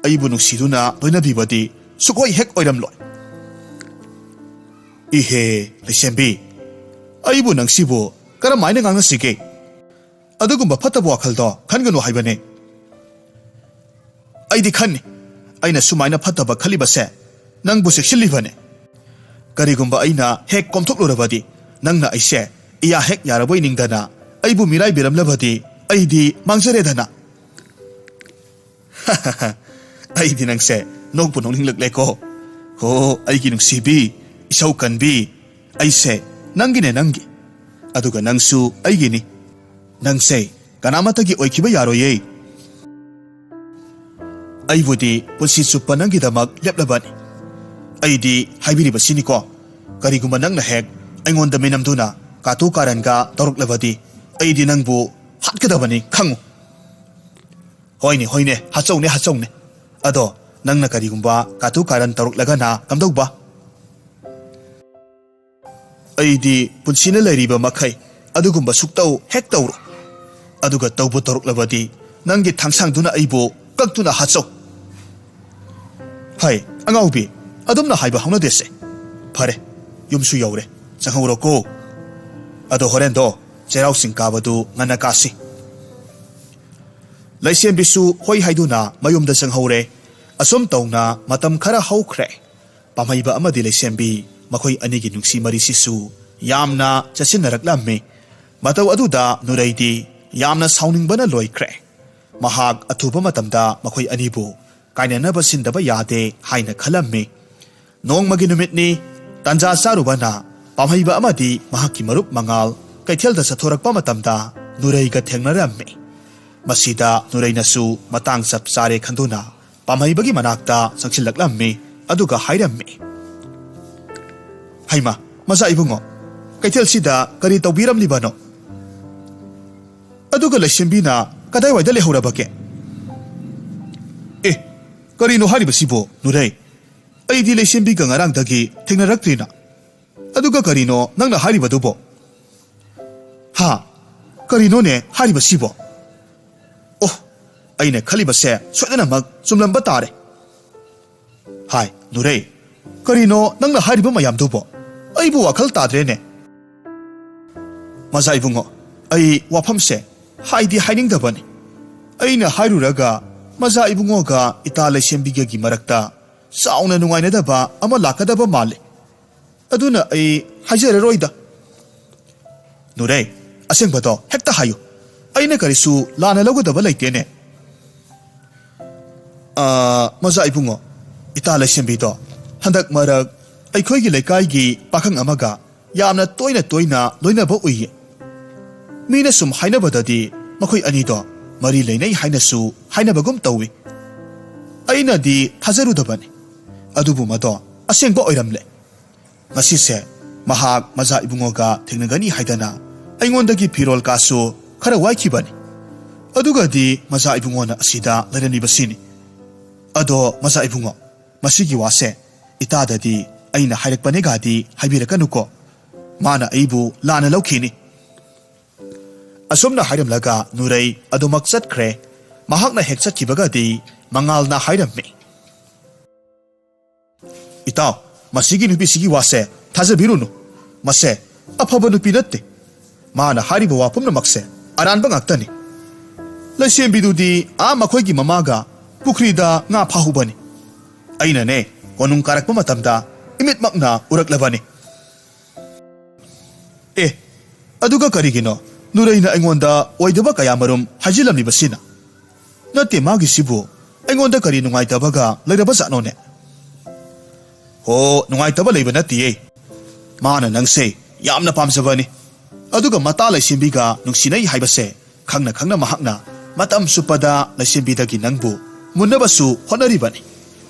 ꯑꯩꯕꯨ ꯅꯨꯡꯁꯤꯗꯨꯅ ꯂꯣꯏꯅꯕꯤꯕꯗꯤ ꯁꯨꯛꯑꯣꯏ ꯍꯦꯛ ꯑꯣꯏꯔꯝꯂꯣꯏ꯫ ꯏꯍꯦ, ꯂꯩꯁꯦꯝꯕꯤ, ꯑꯩꯕꯨ ꯅꯪꯁꯤꯕꯨ ꯀꯔꯝꯍꯥꯏꯅ ꯉꯥꯡꯅꯁꯤꯒꯦ? ꯑꯗꯨꯒꯨꯝꯕ ꯐꯠꯇꯕ ꯋꯥꯈꯜꯗꯣ ꯈꯟꯒꯅꯨ ꯍꯥꯏꯕꯅꯦ꯫ ꯑꯩꯗꯤ ꯈꯟꯅꯤ꯫ ꯑꯩꯅ ꯁꯨꯃꯥꯏꯅ ꯐꯠꯇꯕ ꯈꯜꯂꯤꯕꯁꯦ ꯅꯪꯕꯨ ꯆꯦꯛꯁꯤꯜꯂꯤꯕꯅꯦ꯫ ꯀꯔꯤꯒꯨꯝꯕ ꯑꯩꯅ ꯍꯦꯛ ꯀꯣꯝꯊꯣꯛꯂꯨꯔꯕꯗꯤ, ꯅꯪꯅ ꯑꯩꯁꯦ ꯏꯌꯥ ꯍꯦꯛ ꯌꯥꯔꯕꯣꯏ ꯅꯤꯡꯗꯅ ꯑꯩꯕꯨ ꯃꯤꯔꯥꯏꯕꯤꯔꯝꯂꯕꯗꯤ, ꯑꯩꯗꯤ ꯃꯥꯡꯖꯔꯦꯗꯅ꯫ ꯑꯩꯗꯤ ꯅꯪꯁꯦ ꯅꯣꯛꯄꯨ ꯅꯣꯛꯅꯤꯡꯂꯛꯂꯦꯀꯣ꯫ ꯍꯣ, ꯑꯩꯒꯤ ꯅꯨꯡꯁꯤꯕꯤ, ꯏꯁꯧ ꯀꯟꯕꯤ, ꯑꯩꯁꯦ ꯅꯪꯒꯤꯅꯦ, ꯅꯪꯒꯤ꯫ ꯑꯗꯨꯒ ꯅꯪꯁꯨ ꯑꯩꯒꯤꯅꯤ꯫ ꯅꯪꯁꯦ ꯀꯅꯥꯃꯠꯇꯒꯤ ꯑꯣꯏꯈꯤꯕ ꯌꯥꯔꯣꯏꯌꯦ꯫ ꯑꯩꯕꯨꯗꯤ ꯄꯨꯟꯁꯤ ꯆꯨꯞꯄ ꯅꯪꯒꯤꯗꯃꯛ ꯂꯦꯞꯂꯕꯅꯤ꯫ ꯑꯩꯗꯤ ꯍꯥꯏꯕꯤꯔꯤꯕꯁꯤꯅꯤꯀꯣ, ꯀꯔꯤꯒꯨꯝꯕ ꯅꯪꯅ ꯍꯦꯛ ꯑꯩꯉꯣꯟꯗ ꯃꯤꯅꯝꯗꯨꯅ ꯀꯥꯇꯨ ꯀꯥꯔꯟꯒ ꯇꯧꯔꯛꯂꯕꯗꯤ, ꯑꯩꯗꯤ ꯅꯪꯕꯨ ꯍꯥꯠꯀꯗꯕꯅꯤ, ꯈꯪꯉꯨ꯫ ꯍꯣꯏꯅꯦ, ꯍꯣꯏꯅꯦ, ꯍꯥꯠꯆꯧꯅꯦ, ꯍꯥꯠꯆꯧꯅꯦ꯫ ꯑꯗꯣ ꯅꯪꯅ ꯀꯔꯤꯒꯨꯝꯕ ꯀꯥꯇꯨ ꯀꯥꯔꯟ ꯇꯧꯔꯛꯂꯒꯅ ꯀꯝꯗꯧꯕ? ꯑꯩꯗꯤ ꯄꯨꯟꯁꯤꯅ ꯂꯩꯔꯤꯕ ꯃꯈꯩ ꯑꯗꯨꯒꯨꯝꯕ ꯁꯨꯛꯇꯧ ꯍꯦꯛ ꯇꯧꯔꯣꯏ꯫ ꯑꯗꯨꯒ ꯇꯧꯕꯨ ꯇꯧꯔꯛꯂꯕꯗꯤ, ꯅꯪꯒꯤ ꯊꯥꯡꯁꯥꯡꯗꯨꯅ ꯑꯩꯕꯨ ꯀꯛꯇꯨꯅ ꯍꯥꯠꯆꯧ꯫ ꯍꯩ, ꯑꯉꯥꯎꯕꯤ, ꯑꯗꯨꯝꯅ ꯍꯥꯏꯕ ꯍꯧꯅꯗꯦꯁꯦ꯫ ꯐꯔꯦ, ꯌꯨꯝꯁꯨ ꯌꯧꯔꯦ, ꯆꯪꯍꯧꯔꯣꯀꯣ꯫ ꯑꯗꯣ ꯍꯣꯔꯦꯟꯗꯣ ꯆꯩꯔꯥꯎ ꯆꯤꯡ ꯀꯥꯕꯗꯨ ꯉꯟꯅ ꯀꯥꯁꯤ꯫ ꯂꯩꯁꯦꯝꯕꯤꯁꯨ ꯍꯣꯏ ꯍꯥꯏꯗꯨꯅ ꯃꯌꯨꯝꯗ ꯆꯪꯍꯧꯔꯦ꯫ ꯑꯁꯨꯝ ꯇꯧꯅ ꯃꯇꯝ ꯈꯔ ꯍꯧꯈ꯭ꯔꯦ꯫ ꯄꯥꯝꯍꯩꯕ ꯑꯃꯗꯤ ꯂꯩꯁꯦꯝꯕꯤ, ꯃꯈꯣꯏ ꯑꯅꯤꯒꯤ ꯅꯨꯡꯁꯤ ꯃꯔꯤꯁꯤꯁꯨ ꯌꯥꯝꯅ ꯆꯦꯠꯁꯤꯟꯅꯔꯛꯂꯝꯃꯤ꯫ ꯃꯇꯧ ꯑꯗꯨꯗ ꯅꯨꯔꯩꯗꯤ ꯌꯥꯝꯅ ꯁꯥꯎꯅꯤꯡꯕꯅ ꯂꯣꯏꯈ꯭ꯔꯦ꯫ ꯃꯍꯥꯛ ꯑꯊꯨꯕ ꯃꯇꯝꯗ ꯃꯈꯣꯏ ꯑꯅꯤꯕꯨ ꯀꯥꯏꯅꯅꯕ ꯁꯤꯟꯗꯕ ꯌꯥꯗꯦ ꯍꯥꯏꯅ ꯈꯜꯂꯝꯃꯤ꯫ ꯅꯣꯡꯃꯒꯤ ꯅꯨꯃꯤꯠꯅꯤ꯫ ꯇꯟꯖꯥ ꯆꯥꯔꯨꯕꯅ ꯄꯥꯝꯍꯩꯕ ꯑꯃꯗꯤ ꯃꯍꯥꯛꯀꯤ ꯃꯔꯨꯞ ꯃꯉꯥꯜ ꯀꯩꯊꯦꯜꯗ ꯆꯠꯊꯣꯔꯛꯄ ꯃꯇꯝꯗ ꯅꯨꯔꯩꯒ ꯊꯦꯡꯅꯔꯝꯃꯤ꯫ ꯃꯁꯤꯗ ꯅꯨꯔꯩꯅꯁꯨ ꯃꯇꯥꯡ ꯆꯞ ꯆꯥꯔꯦ ꯈꯟꯗꯨꯅ ꯄꯥꯝꯍꯩꯕꯒꯤ ꯃꯅꯥꯛꯇ ꯆꯪꯁꯤꯜꯂꯛꯂꯝꯃꯤ, ꯑꯗꯨꯒ ꯍꯥꯏꯔꯝꯃꯤ, "ꯍꯩꯃꯥ, ꯃꯆꯥ ꯏꯕꯨꯡꯉꯣ, ꯀꯩꯊꯦꯜꯁꯤꯗ ꯀꯔꯤ ꯇꯧꯕꯤꯔꯝꯂꯤꯕꯅꯣ? ꯑꯗꯨꯒ ꯂꯩꯁꯦꯝꯕꯤꯅ ꯀꯗꯥꯏꯋꯥꯏꯗ ꯂꯩꯍꯧꯔꯕꯒꯦ?" "ꯑꯦ, ꯀꯔꯤꯅꯣ ꯍꯥꯏꯔꯤꯕꯁꯤꯕꯣ, ꯅꯨꯔꯩ? ꯑꯩꯗꯤ ꯂꯩꯁꯦꯝꯕꯤꯒ ꯉꯔꯥꯡꯗꯒꯤ ꯊꯦꯡꯅꯔꯛꯇ꯭ꯔꯤꯅ꯫ ꯑꯗꯨꯒ ꯀꯔꯤꯅꯣ ꯅꯪꯅ ꯍꯥꯏꯔꯤꯕꯗꯨꯕꯣ?" "ꯍꯥ? ꯀꯔꯤꯅꯣꯅꯦ ꯍꯥꯏꯔꯤꯕꯁꯤꯕꯣ? ꯑꯣ, ꯑꯩꯅ ꯈꯜꯂꯤꯕꯁꯦ ꯁꯣꯏꯗꯅꯃꯛ ꯆꯨꯝꯂꯝꯕ ꯇꯥꯔꯦ꯫ ꯍꯥꯏ, ꯅꯨꯔꯩ, ꯀꯔꯤꯅꯣ ꯅꯪꯅ ꯍꯥꯏꯔꯤꯕ ꯃꯌꯥꯝꯗꯨꯕꯣ? ꯑꯩꯕꯨ ꯋꯥꯈꯜ ꯇꯥꯗ꯭ꯔꯦꯅꯦ꯫" "ꯃꯆꯥ ꯏꯕꯨꯡꯉꯣ, ꯑꯩ ꯋꯥꯐꯝꯁꯦ ꯍꯥꯏꯗꯤ ꯍꯥꯏꯅꯤꯡꯗꯕꯅꯤ꯫ ꯑꯩꯅ ꯍꯥꯏꯔꯨꯔꯒ ꯃꯆꯥ ꯏꯕꯨꯡꯉꯣꯒ ꯏꯇꯥ ꯂꯩꯁꯦꯝꯕꯤꯒꯒꯤ ꯃꯔꯛꯇ ꯆꯥꯎꯅ ꯅꯨꯡꯉꯥꯏꯅꯗꯕ ꯑꯃ ꯂꯥꯛꯀꯗꯕ ꯃꯥꯜꯂꯤ꯫ ꯑꯗꯨꯅ ꯑꯩ ꯍꯥꯏꯖꯔꯔꯣꯏꯗ꯫" "ꯅꯨꯔꯩ, ꯑꯁꯦꯡꯕꯗꯣ ꯍꯦꯛꯇ ꯍꯥꯏꯌꯨ꯫ ꯑꯩꯅ ꯀꯔꯤꯁꯨ ꯂꯥꯟꯅ ꯂꯧꯒꯗꯕ ꯂꯩꯇꯦꯅꯦ꯫" "ꯑꯥ, ꯃꯆꯥ ꯏꯕꯨꯡꯉꯣ, ꯏꯇꯥ ꯂꯩꯁꯦꯝꯕꯤꯗꯣ ꯍꯟꯗꯛ ꯃꯔꯛ ꯑꯩꯈꯣꯏꯒꯤ ꯂꯩꯀꯥꯏꯒꯤ ꯄꯥꯈꯪ ꯑꯃꯒ ꯌꯥꯝꯅ ꯇꯣꯏꯅ ꯇꯣꯏꯅ ꯂꯣꯏꯅꯕ ꯎꯏꯌꯦ꯫ ꯃꯤꯅ ꯁꯨꯝ ꯍꯥꯏꯅꯕꯗꯗꯤ ꯃꯈꯣꯏ ꯑꯅꯤꯗꯣ ꯃꯔꯤ ꯂꯩꯅꯩ ꯍꯥꯏꯅꯁꯨ ꯍꯥꯏꯅꯕꯒꯨꯝ ꯇꯧꯏ꯫ ꯑꯩꯅꯗꯤ ꯊꯥꯖꯔꯨꯗꯕꯅꯤ, ꯑꯗꯨꯕꯨ ꯃꯗꯣ ꯑꯁꯦꯡꯕ ꯑꯣꯏꯔꯝꯂꯦ꯫ ꯉꯁꯤꯁꯦ ꯃꯍꯥꯛ ꯃꯆꯥ ꯏꯕꯨꯡꯉꯣꯒ ꯊꯦꯡꯅꯒꯅꯤ ꯍꯥꯏꯗꯅ ꯑꯩꯉꯣꯟꯗꯒꯤ ꯐꯤꯔꯣꯜ ꯀꯥꯁꯨ ꯈꯔ ꯋꯥꯏꯈꯤꯕꯅꯤ꯫ ꯑꯗꯨꯒꯗꯤ ꯃꯆꯥ ꯏꯕꯨꯡꯉꯣꯅ ꯑꯁꯤꯗ ꯂꯩꯔꯝꯂꯤꯕꯁꯤꯅꯤ꯫ ꯑꯗꯣ ꯃꯆꯥ ꯏꯕꯨꯡꯉꯣ, ꯃꯁꯤꯒꯤ ꯋꯥꯁꯦ ꯏꯇꯥꯗꯗꯤ ꯑꯩꯅ ꯍꯥꯏꯔꯛꯄꯅꯦꯒꯗꯤ ꯍꯥꯏꯕꯤꯔꯛꯀꯅꯨꯀꯣ꯫ ꯃꯥꯅ ꯑꯩꯕꯨ ꯂꯥꯟꯅ ꯂꯧꯈꯤꯅꯤ꯫" ꯑꯁꯨꯝꯅ ꯍꯥꯏꯔꯝꯂꯒ ꯅꯨꯔꯩ ꯑꯗꯨꯃꯛ ꯆꯠꯈ꯭ꯔꯦ꯫ ꯃꯍꯥꯛꯅ ꯍꯦꯛ ꯆꯠꯈꯤꯕꯒꯗꯤ ꯃꯉꯥꯜꯅ ꯍꯥꯏꯔꯝꯃꯤ, "ꯏꯇꯥꯎ, ꯃꯁꯤꯒꯤ ꯅꯨꯄꯤꯁꯤꯒꯤ ꯋꯥꯁꯦ ꯊꯥꯖꯕꯤꯔꯨꯅꯨ꯫ ꯃꯁꯦ ꯑꯐꯕ ꯅꯨꯄꯤ ꯅꯠꯇꯦ꯫ ꯃꯥꯅ ꯍꯥꯏꯔꯤꯕ ꯋꯥ ꯄꯨꯝꯅꯃꯛꯁꯦ ꯑꯔꯥꯟꯕ ꯉꯥꯛꯇꯅꯤ꯫ ꯂꯩꯁꯦꯝꯕꯤꯗꯨꯗꯤ ꯑꯥ ꯃꯈꯣꯏꯒꯤ ꯃꯃꯥꯒ ꯄꯨꯈ꯭ꯔꯤꯗ ꯉꯥ ꯐꯥꯍꯧꯕꯅꯤ꯫ ꯑꯩꯅꯅꯦ, ꯀꯣꯅꯨꯡ ꯀꯥꯔꯛꯄ ꯃꯇꯝꯗ ꯏꯃꯤꯠꯃꯛꯅ ꯎꯔꯛꯂꯕꯅꯤ꯫" "ꯑꯦ, ꯑꯗꯨꯒ ꯀꯔꯤꯒꯤꯅꯣ ꯅꯨꯔꯩꯅ ꯑꯩꯉꯣꯟꯗ ꯑꯣꯏꯗꯕ ꯀꯌꯥꯃꯔꯨꯝ ꯍꯥꯏꯖꯤꯜꯂꯝꯂꯤꯕꯁꯤꯅ? ꯅꯠꯇꯦ, ꯃꯥꯒꯤꯁꯤꯕꯨ ꯑꯩꯉꯣꯟꯗ ꯀꯔꯤ ꯅꯨꯡꯉꯥꯏꯇꯕꯒ ꯂꯩꯔꯕꯖꯥꯠꯅꯣꯅꯦ?" "ꯍꯣ, ꯅꯨꯡꯉꯥꯏꯇꯕ ꯂꯩꯕ ꯅꯠꯇꯤꯌꯦ꯫ ꯃꯥꯅ ꯅꯪꯁꯦ ꯌꯥꯝꯅ ꯄꯥꯝꯖꯕꯅꯤ꯫ ꯑꯗꯨꯒ ꯃꯇꯥ ꯂꯩꯁꯦꯝꯕꯤꯒ ꯅꯨꯡꯁꯤꯅꯩ ꯍꯥꯏꯕꯁꯦ ꯈꯪꯅ ꯈꯪꯅ ꯃꯍꯥꯛꯅ ꯃꯇꯝ ꯆꯨꯞꯄꯗ ꯂꯩꯁꯦꯝꯕꯤꯗꯒꯤ ꯅꯪꯕꯨ ꯃꯨꯟꯅꯕꯁꯨ ꯍꯣꯠꯅꯔꯤꯕꯅꯤ꯫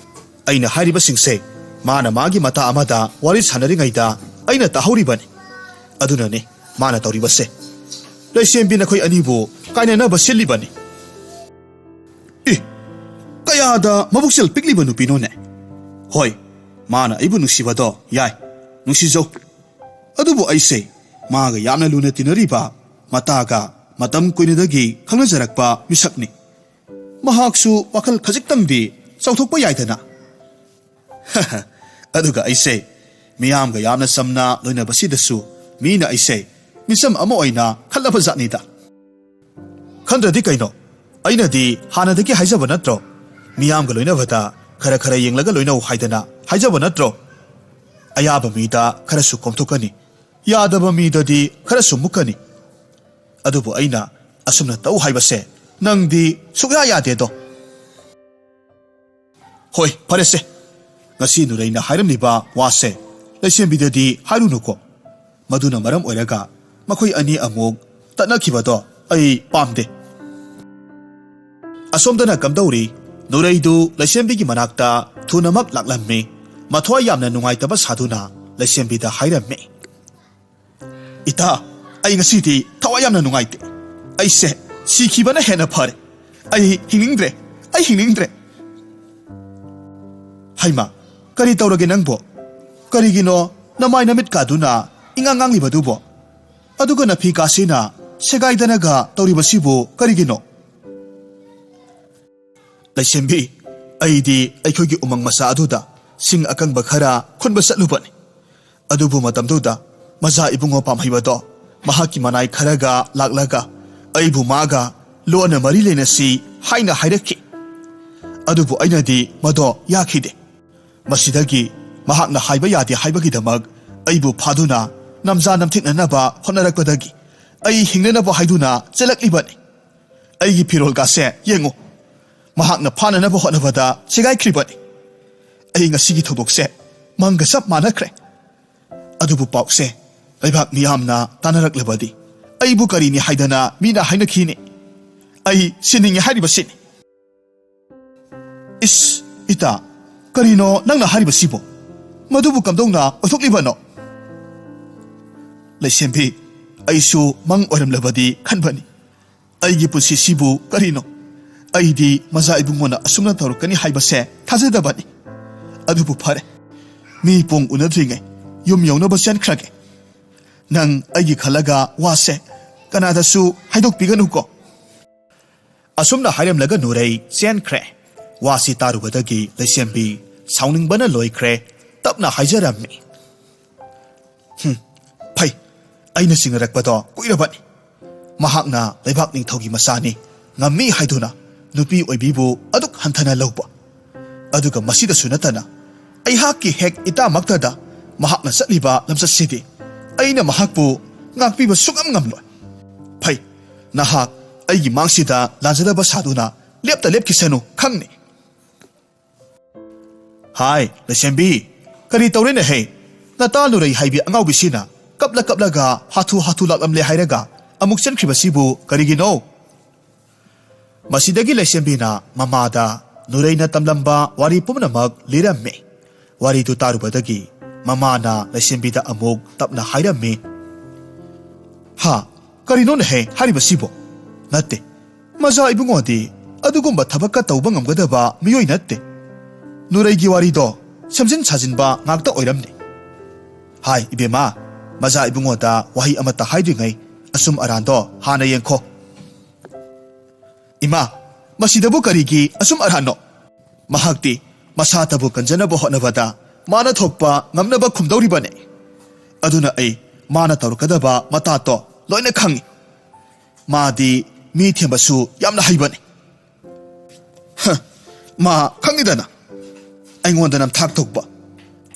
ꯑꯩꯅ ꯍꯥꯏꯔꯤꯕꯁꯤꯡꯁꯦ ꯃꯥꯅ ꯃꯥꯒꯤ ꯃꯇꯥ ꯑꯃꯗ ꯋꯥꯔꯤ ꯁꯥꯟꯅꯔꯤꯉꯩꯗ ꯑꯩꯅ ꯇꯥꯍꯧꯔꯤꯕꯅꯤ꯫ ꯑꯗꯨꯅꯅꯤ ꯃꯥꯅ ꯇꯧꯔꯤꯕꯁꯦ꯫ ꯂꯩꯁꯦꯝꯕꯤ, ꯅꯈꯣꯏ ꯑꯅꯤꯕꯨ ꯀꯥꯏꯅꯅꯕ ꯁꯤꯜꯂꯤꯕꯅꯤ꯫ ꯏ! ꯀꯌꯥꯗ ꯃꯕꯨꯛꯆꯦꯜ ꯄꯤꯛꯂꯤꯕ ꯅꯨꯄꯤꯅꯣꯅꯦ꯫ ꯍꯣꯏ, ꯃꯥꯅ ꯑꯩꯕꯨ ꯅꯨꯡꯁꯤꯕꯗꯣ ꯌꯥꯏ, ꯅꯨꯡꯁꯤꯖꯧ꯫ ꯑꯗꯨꯕꯨ ꯑꯩꯁꯦ ꯃꯥꯒ ꯌꯥꯝꯅ ꯂꯨꯅ ꯇꯤꯟꯅꯔꯤꯕ, ꯃꯇꯥꯒ ꯃꯇꯝ ꯀꯨꯏꯅꯗꯒꯤ ꯈꯪꯅꯖꯔꯛꯄ ꯃꯤꯁꯛꯅꯤ꯫ ꯃꯍꯥꯛꯁꯨ ꯋꯥꯈꯜ ꯈꯖꯤꯛꯇꯪꯗꯤ ꯆꯥꯎꯊꯣꯛꯄ ꯌꯥꯏꯗꯅ꯫ ꯑꯗꯨꯒ ꯑꯩꯁꯦ ꯃꯤꯌꯥꯝꯒ ꯌꯥꯝꯅ ꯆꯝꯅ ꯂꯣꯏꯅꯕꯁꯤꯗꯁꯨ ꯃꯤꯅ ꯑꯩꯁꯦ ꯃꯤꯆꯝ ꯑꯃ ꯑꯣꯏꯅ ꯈꯜꯂꯕ ꯖꯥꯠꯅꯤꯗ꯫ ꯈꯟꯗ꯭ꯔꯗꯤ ꯀꯩꯅꯣ? ꯑꯩꯅꯗꯤ ꯍꯥꯟꯅꯗꯒꯤ ꯍꯥꯏꯖꯕ ꯅꯠꯇ꯭ꯔꯣ? ꯃꯤꯌꯥꯝꯒ ꯂꯣꯏꯅꯕꯗ ꯈꯔ ꯈꯔ ꯌꯦꯡꯂꯒ ꯂꯣꯏꯅꯧ ꯍꯥꯏꯗꯅ ꯍꯥꯏꯖꯕ ꯅꯠꯇ꯭ꯔꯣ? ꯑꯌꯥꯕ ꯃꯤꯗ ꯈꯔꯁꯨ ꯀꯣꯝꯊꯣꯛꯀꯅꯤ, ꯌꯥꯗꯕ ꯃꯤꯗꯗꯤ ꯈꯔꯁꯨ ꯃꯨꯛꯀꯅꯤ꯫ ꯑꯗꯨꯕꯨ ꯑꯩꯅ ꯑꯁꯨꯝꯅ ꯇꯧ ꯍꯥꯏꯕꯁꯦ ꯅꯪꯗꯤ ꯁꯨꯛꯌꯥ ꯌꯥꯗꯦꯗꯣ꯫ ꯍꯣꯏ, ꯐꯔꯦꯁꯦ꯫ ꯉꯁꯤ ꯅꯨꯔꯩꯅ ꯍꯥꯏꯔꯝꯂꯤꯕ ꯋꯥꯁꯦ ꯂꯩꯁꯦꯝꯕꯤꯗꯗꯤ ꯍꯥꯏꯔꯨꯅꯨꯀꯣ꯫ ꯃꯗꯨꯅ ꯃꯔꯝ ꯑꯣꯏꯔꯒ ꯃꯈꯣꯏ ꯑꯅꯤ ꯑꯃꯨꯛ ꯇꯠꯅꯈꯤꯕꯗꯣ ꯑꯩ ꯄꯥꯝꯗꯦ꯫ ꯑꯁꯣꯝꯗꯅ ꯀꯝꯗꯧꯔꯤ? ꯅꯨꯔꯩꯗꯨ ꯂꯩꯁꯦꯝꯕꯤꯒꯤ ꯃꯅꯥꯛꯇ ꯊꯨꯅꯃꯛ ꯂꯥꯛꯂꯝꯃꯤ꯫ ꯃꯊ꯭ꯋꯥꯏ ꯌꯥꯝꯅ ꯅꯨꯡꯉꯥꯏꯇꯕ ꯁꯥꯗꯨꯅ ꯂꯩꯁꯦꯝꯕꯤꯗ ꯍꯥꯏꯔꯝꯃꯤ꯫ ꯏꯇꯥ, ꯑꯩ ꯉꯁꯤꯗꯤ ꯊꯋꯥꯏ ꯌꯥꯝꯅ ꯅꯨꯡꯉꯥꯏꯇꯦ꯫ ꯑꯩꯁꯦ ꯁꯤꯈꯤꯕꯅ ꯍꯦꯟꯅ ꯐꯔꯦ꯫ ꯑꯩ ꯍꯤꯡꯅꯤꯡꯗ꯭ꯔꯦ꯫ ꯑꯩ ꯍꯤꯡꯅꯤꯡꯗ꯭ꯔꯦ꯫ ꯍꯩꯃꯥ, ꯀꯔꯤ ꯇꯧꯔꯒꯦ ꯅꯪꯕꯣ? ꯀꯔꯤꯒꯤꯅꯣ ꯅꯃꯥꯏ ꯅꯃꯤꯠ ꯀꯥꯗꯨꯅ ꯏꯉꯥꯡ ꯉꯥꯡꯂꯤꯕꯗꯨꯕꯣ? ꯑꯗꯨꯒ ꯅꯐꯤ ꯀꯥꯁꯤꯅ ꯁꯦꯒꯥꯏꯗꯅꯒ ꯇꯧꯔꯤꯕꯁꯤꯕꯨ ꯀꯔꯤꯒꯤꯅꯣ? ꯂꯩꯁꯦꯝꯕꯤ, ꯑꯩꯗꯤ ꯑꯩꯈꯣꯏꯒꯤ ꯎꯃꯪ ꯃꯆꯥ ꯑꯗꯨꯗ ꯁꯤꯡ ꯑꯀꯪꯕ ꯈꯔ ꯈꯨꯟꯕ ꯆꯠꯂꯨꯕꯅꯤ꯫ ꯑꯗꯨꯕꯨ ꯃꯇꯝꯗꯨꯗ ꯃꯆꯥ ꯏꯕꯨꯡꯉꯣ ꯄꯥꯝꯍꯩꯕꯗꯣ ꯃꯍꯥꯛꯀꯤ ꯃꯅꯥꯏ ꯈꯔꯒ ꯂꯥꯛꯂꯒ ꯑꯩꯕꯨ ꯃꯥꯒ ꯂꯣꯟꯅ ꯃꯔꯤ ꯂꯩꯅꯁꯤ ꯍꯥꯏꯅ ꯍꯥꯏꯔꯛꯈꯤ꯫ ꯑꯗꯨꯕꯨ ꯑꯩꯅꯗꯤ ꯃꯗꯣ ꯌꯥꯈꯤꯗꯦ꯫ ꯃꯁꯤꯗꯒꯤ ꯃꯍꯥꯛꯅ ꯍꯥꯏꯕ ꯌꯥꯗꯦ ꯍꯥꯏꯕꯒꯤꯗꯃꯛ ꯑꯩꯕꯨ ꯐꯥꯗꯨꯅ ꯅꯝꯖꯥ ꯅꯝꯊꯤꯛꯅꯅꯕ ꯍꯣꯠꯅꯔꯛꯄꯗꯒꯤ ꯑꯩ ꯍꯤꯡꯅꯅꯕ ꯍꯥꯏꯗꯨꯅ ꯆꯦꯜꯂꯛꯂꯤꯕꯅꯤ꯫ ꯑꯩꯒꯤ ꯐꯤꯔꯣꯜꯒꯁꯦ ꯌꯦꯡꯉꯨ꯫ ꯃꯍꯥꯛꯅ ꯐꯥꯅꯅꯕ ꯍꯣꯠꯅꯕꯗ ꯁꯦꯒꯥꯏꯈ꯭ꯔꯤꯕꯅꯤ꯫ ꯑꯩ ꯉꯁꯤꯒꯤ ꯊꯧꯗꯣꯛꯁꯦ ꯃꯪꯒ ꯆꯞ ꯃꯥꯟꯅꯈ꯭ꯔꯦ꯫ ꯑꯗꯨꯕꯨ ꯄꯥꯎꯁꯦ ꯂꯩꯕꯥꯛ ꯃꯤꯌꯥꯝꯅ ꯇꯥꯟꯅꯔꯛꯂꯕꯗꯤ ꯑꯩꯕꯨ ꯀꯔꯤꯅꯤ ꯍꯥꯏꯗꯅ ꯃꯤꯅ ꯍꯥꯏꯅꯈꯤꯅꯤ꯫ ꯑꯩ ꯁꯤꯅꯤꯡꯉꯤ ꯍꯥꯏꯔꯤꯕꯁꯤꯅꯤ꯫ ꯏꯁ, ꯏꯇꯥ, ꯀꯔꯤꯅꯣ ꯅꯪꯅ ꯍꯥꯏꯔꯤꯕꯁꯤꯕꯣ? ꯃꯗꯨꯕꯨ ꯀꯝꯗꯧꯅ ꯑꯣꯏꯊꯣꯛꯂꯤꯕꯅꯣ? ꯂꯩꯁꯦꯝꯕꯤ, ꯑꯩꯁꯨ ꯃꯪ ꯑꯣꯏꯔꯝꯂꯕꯗꯤ ꯈꯟꯕꯅꯤ꯫ ꯑꯩꯒꯤ ꯄꯨꯟꯁꯤꯁꯤꯕꯨ ꯀꯔꯤꯅꯣ? ꯑꯩꯗꯤ ꯃꯖꯥ ꯏꯕꯨꯡꯉꯣꯅ ꯑꯁꯨꯝꯅ ꯇꯧꯔꯛꯀꯅꯤ ꯍꯥꯏꯕꯁꯦ ꯊꯥꯖꯗꯕꯅꯤ꯫ ꯑꯗꯨꯕꯨ ꯐꯔꯦ, ꯃꯤ ꯄꯣꯡ ꯎꯅꯗ꯭ꯔꯤꯉꯩ ꯌꯨꯝ ꯌꯧꯅꯕ ꯆꯦꯟꯈ꯭ꯔꯒꯦ꯫ ꯅꯪ ꯑꯩꯒꯤ ꯈꯜꯂꯒ ꯋꯥꯁꯦ ꯀꯅꯥꯗꯁꯨ ꯍꯥꯏꯗꯣꯛꯄꯤꯒꯅꯨꯀꯣ꯫ ꯑꯁꯨꯝꯅ ꯍꯥꯏꯔꯝꯂꯒ ꯅꯨꯔꯩ ꯆꯦꯟꯈ꯭ꯔꯦ꯫ ꯋꯥꯁꯤ ꯇꯥꯔꯨꯕꯗꯒꯤ ꯂꯩꯁꯦꯝꯕꯤ ꯁꯥꯎꯅꯤꯡꯕꯅ ꯂꯣꯏꯈ꯭ꯔꯦ꯫ ꯇꯞꯅ ꯍꯥꯏꯖꯔꯝꯃꯤ, "ꯍꯨꯝ, ꯐꯩ, ꯑꯩꯅ ꯆꯤꯡꯅꯔꯛꯄꯗꯣ ꯀꯨꯏꯔꯕꯅꯤ꯫ ꯃꯍꯥꯛꯅ ꯂꯩꯕꯥꯛ ꯅꯤꯡꯊꯧꯒꯤ ꯃꯆꯥꯅꯤ, ꯉꯝꯃꯤ ꯍꯥꯏꯗꯨꯅ ꯅꯨꯄꯤ ꯑꯣꯏꯕꯤꯕꯨ ꯑꯗꯨꯛ ꯍꯟꯊꯅ ꯂꯧꯕ꯫ ꯑꯗꯨꯒ ꯃꯁꯤꯗꯁꯨ ꯅꯠꯇꯅ ꯑꯩꯍꯥꯛꯀꯤ ꯍꯦꯛ ꯏꯇꯥꯃꯛꯇꯗ ꯃꯍꯥꯛꯅ ꯆꯠꯂꯤꯕ ꯂꯝꯆꯠꯁꯤꯗꯤ ꯑꯩꯅ ꯃꯍꯥꯛꯄꯨ ꯉꯥꯛꯄꯤꯕ ꯁꯨꯡꯉꯝ ꯉꯝꯂꯣꯏ꯫ ꯐꯩ, ꯅꯍꯥꯛ ꯑꯩꯒꯤ ꯃꯥꯡꯁꯤꯗ ꯂꯥꯟꯖꯗꯕ ꯁꯥꯗꯨꯅ ꯂꯦꯞꯇ ꯂꯦꯞꯈꯤꯁꯅꯨ, ꯈꯪꯅꯤ꯫" "ꯍꯥꯏ, ꯂꯩꯁꯦꯝꯕꯤ, ꯀꯔꯤ ꯇꯧꯔꯦꯅꯦꯍꯦ? ꯅꯇꯥ ꯅꯨꯔꯩ ꯍꯥꯏꯕꯤ ꯑꯉꯥꯎꯕꯤꯁꯤꯅ ꯀꯞꯂ ꯀꯞꯂꯒ ꯍꯥꯊꯨ ꯍꯥꯊꯨ ꯂꯥꯛꯂꯝꯂꯦ ꯍꯥꯏꯔꯒ ꯑꯃꯨꯛ ꯆꯦꯟꯈ꯭ꯔꯤꯕꯁꯤꯕꯨ ꯀꯔꯤꯒꯤꯅꯣ?" ꯃꯁꯤꯗꯒꯤ ꯂꯩꯁꯦꯝꯕꯤꯅ ꯃꯃꯥꯗ ꯅꯨꯔꯩꯅ ꯇꯝꯂꯝꯕ ꯋꯥꯔꯤ ꯄꯨꯝꯅꯃꯛ ꯂꯤꯔꯝꯃꯤ꯫ ꯋꯥꯔꯤꯗꯨ ꯇꯥꯔꯨꯕꯗꯒꯤ ꯃꯃꯥꯅ ꯂꯩꯁꯦꯝꯕꯤꯗ ꯑꯃꯨꯛ ꯇꯞꯅ ꯍꯥꯏꯔꯝꯃꯤ, "ꯍꯥ, ꯀꯔꯤꯅꯣꯅꯦꯍꯦ ꯍꯥꯏꯔꯤꯕꯁꯤꯕꯣ? ꯅꯠꯇꯦ, ꯃꯖꯥ ꯏꯕꯨꯡꯉꯣꯗꯤ ꯑꯗꯨꯒꯨꯝꯕ ꯊꯕꯛꯀ ꯇꯧꯕ ꯉꯝꯒꯗꯕ ꯃꯤꯑꯣꯏ ꯅꯠꯇꯦ꯫ ꯅꯨꯔꯩꯒꯤ ꯋꯥꯔꯤꯗꯣ ꯁꯦꯝꯖꯤꯟ ꯁꯥꯖꯤꯟꯕ ꯉꯥꯛꯇ ꯑꯣꯏꯔꯝꯅꯤ꯫ ꯍꯥꯏ, ꯏꯕꯦꯝꯃ, ꯃꯖꯥ ꯏꯕꯨꯡꯉꯣꯗ ꯋꯥꯍꯩ ꯑꯃꯠꯇ ꯍꯥꯏꯗ꯭ꯔꯤꯉꯩ ꯑꯁꯨꯝ ꯑꯔꯥꯟꯗꯣ ꯍꯥꯟꯅ ꯌꯦꯡꯈꯣ꯫" "ꯏꯃꯥ, ꯃꯁꯤꯗꯕꯨ ꯀꯔꯤꯒꯤ ꯑꯁꯨꯝ ꯑꯔꯥꯟꯅꯣ? ꯃꯍꯥꯛꯇꯤ ꯃꯁꯥꯇꯕꯨ ꯀꯟꯖꯅꯕ ꯍꯣꯠꯅꯕꯗ ꯃꯥꯅ ꯊꯣꯛꯄ ꯉꯝꯅꯕ ꯈꯨꯝꯗꯧꯔꯤꯕꯅꯤ꯫ ꯑꯗꯨꯅ ꯑꯩ ꯃꯥꯅ ꯇꯧꯔꯛꯀꯗꯕ ꯃꯇꯥꯠꯇꯣ ꯂꯣꯏꯅ ꯈꯪꯏ꯫ ꯃꯥꯗꯤ ꯃꯤ ꯊꯦꯝꯕꯁꯨ ꯌꯥꯝꯅ ꯍꯩꯕꯅꯤ꯫" "ꯍ, ꯃꯥ ꯈꯪꯏꯗꯅ, ꯑꯩꯉꯣꯟꯗ ꯅꯝꯊꯥꯛ ꯇꯧꯕ꯫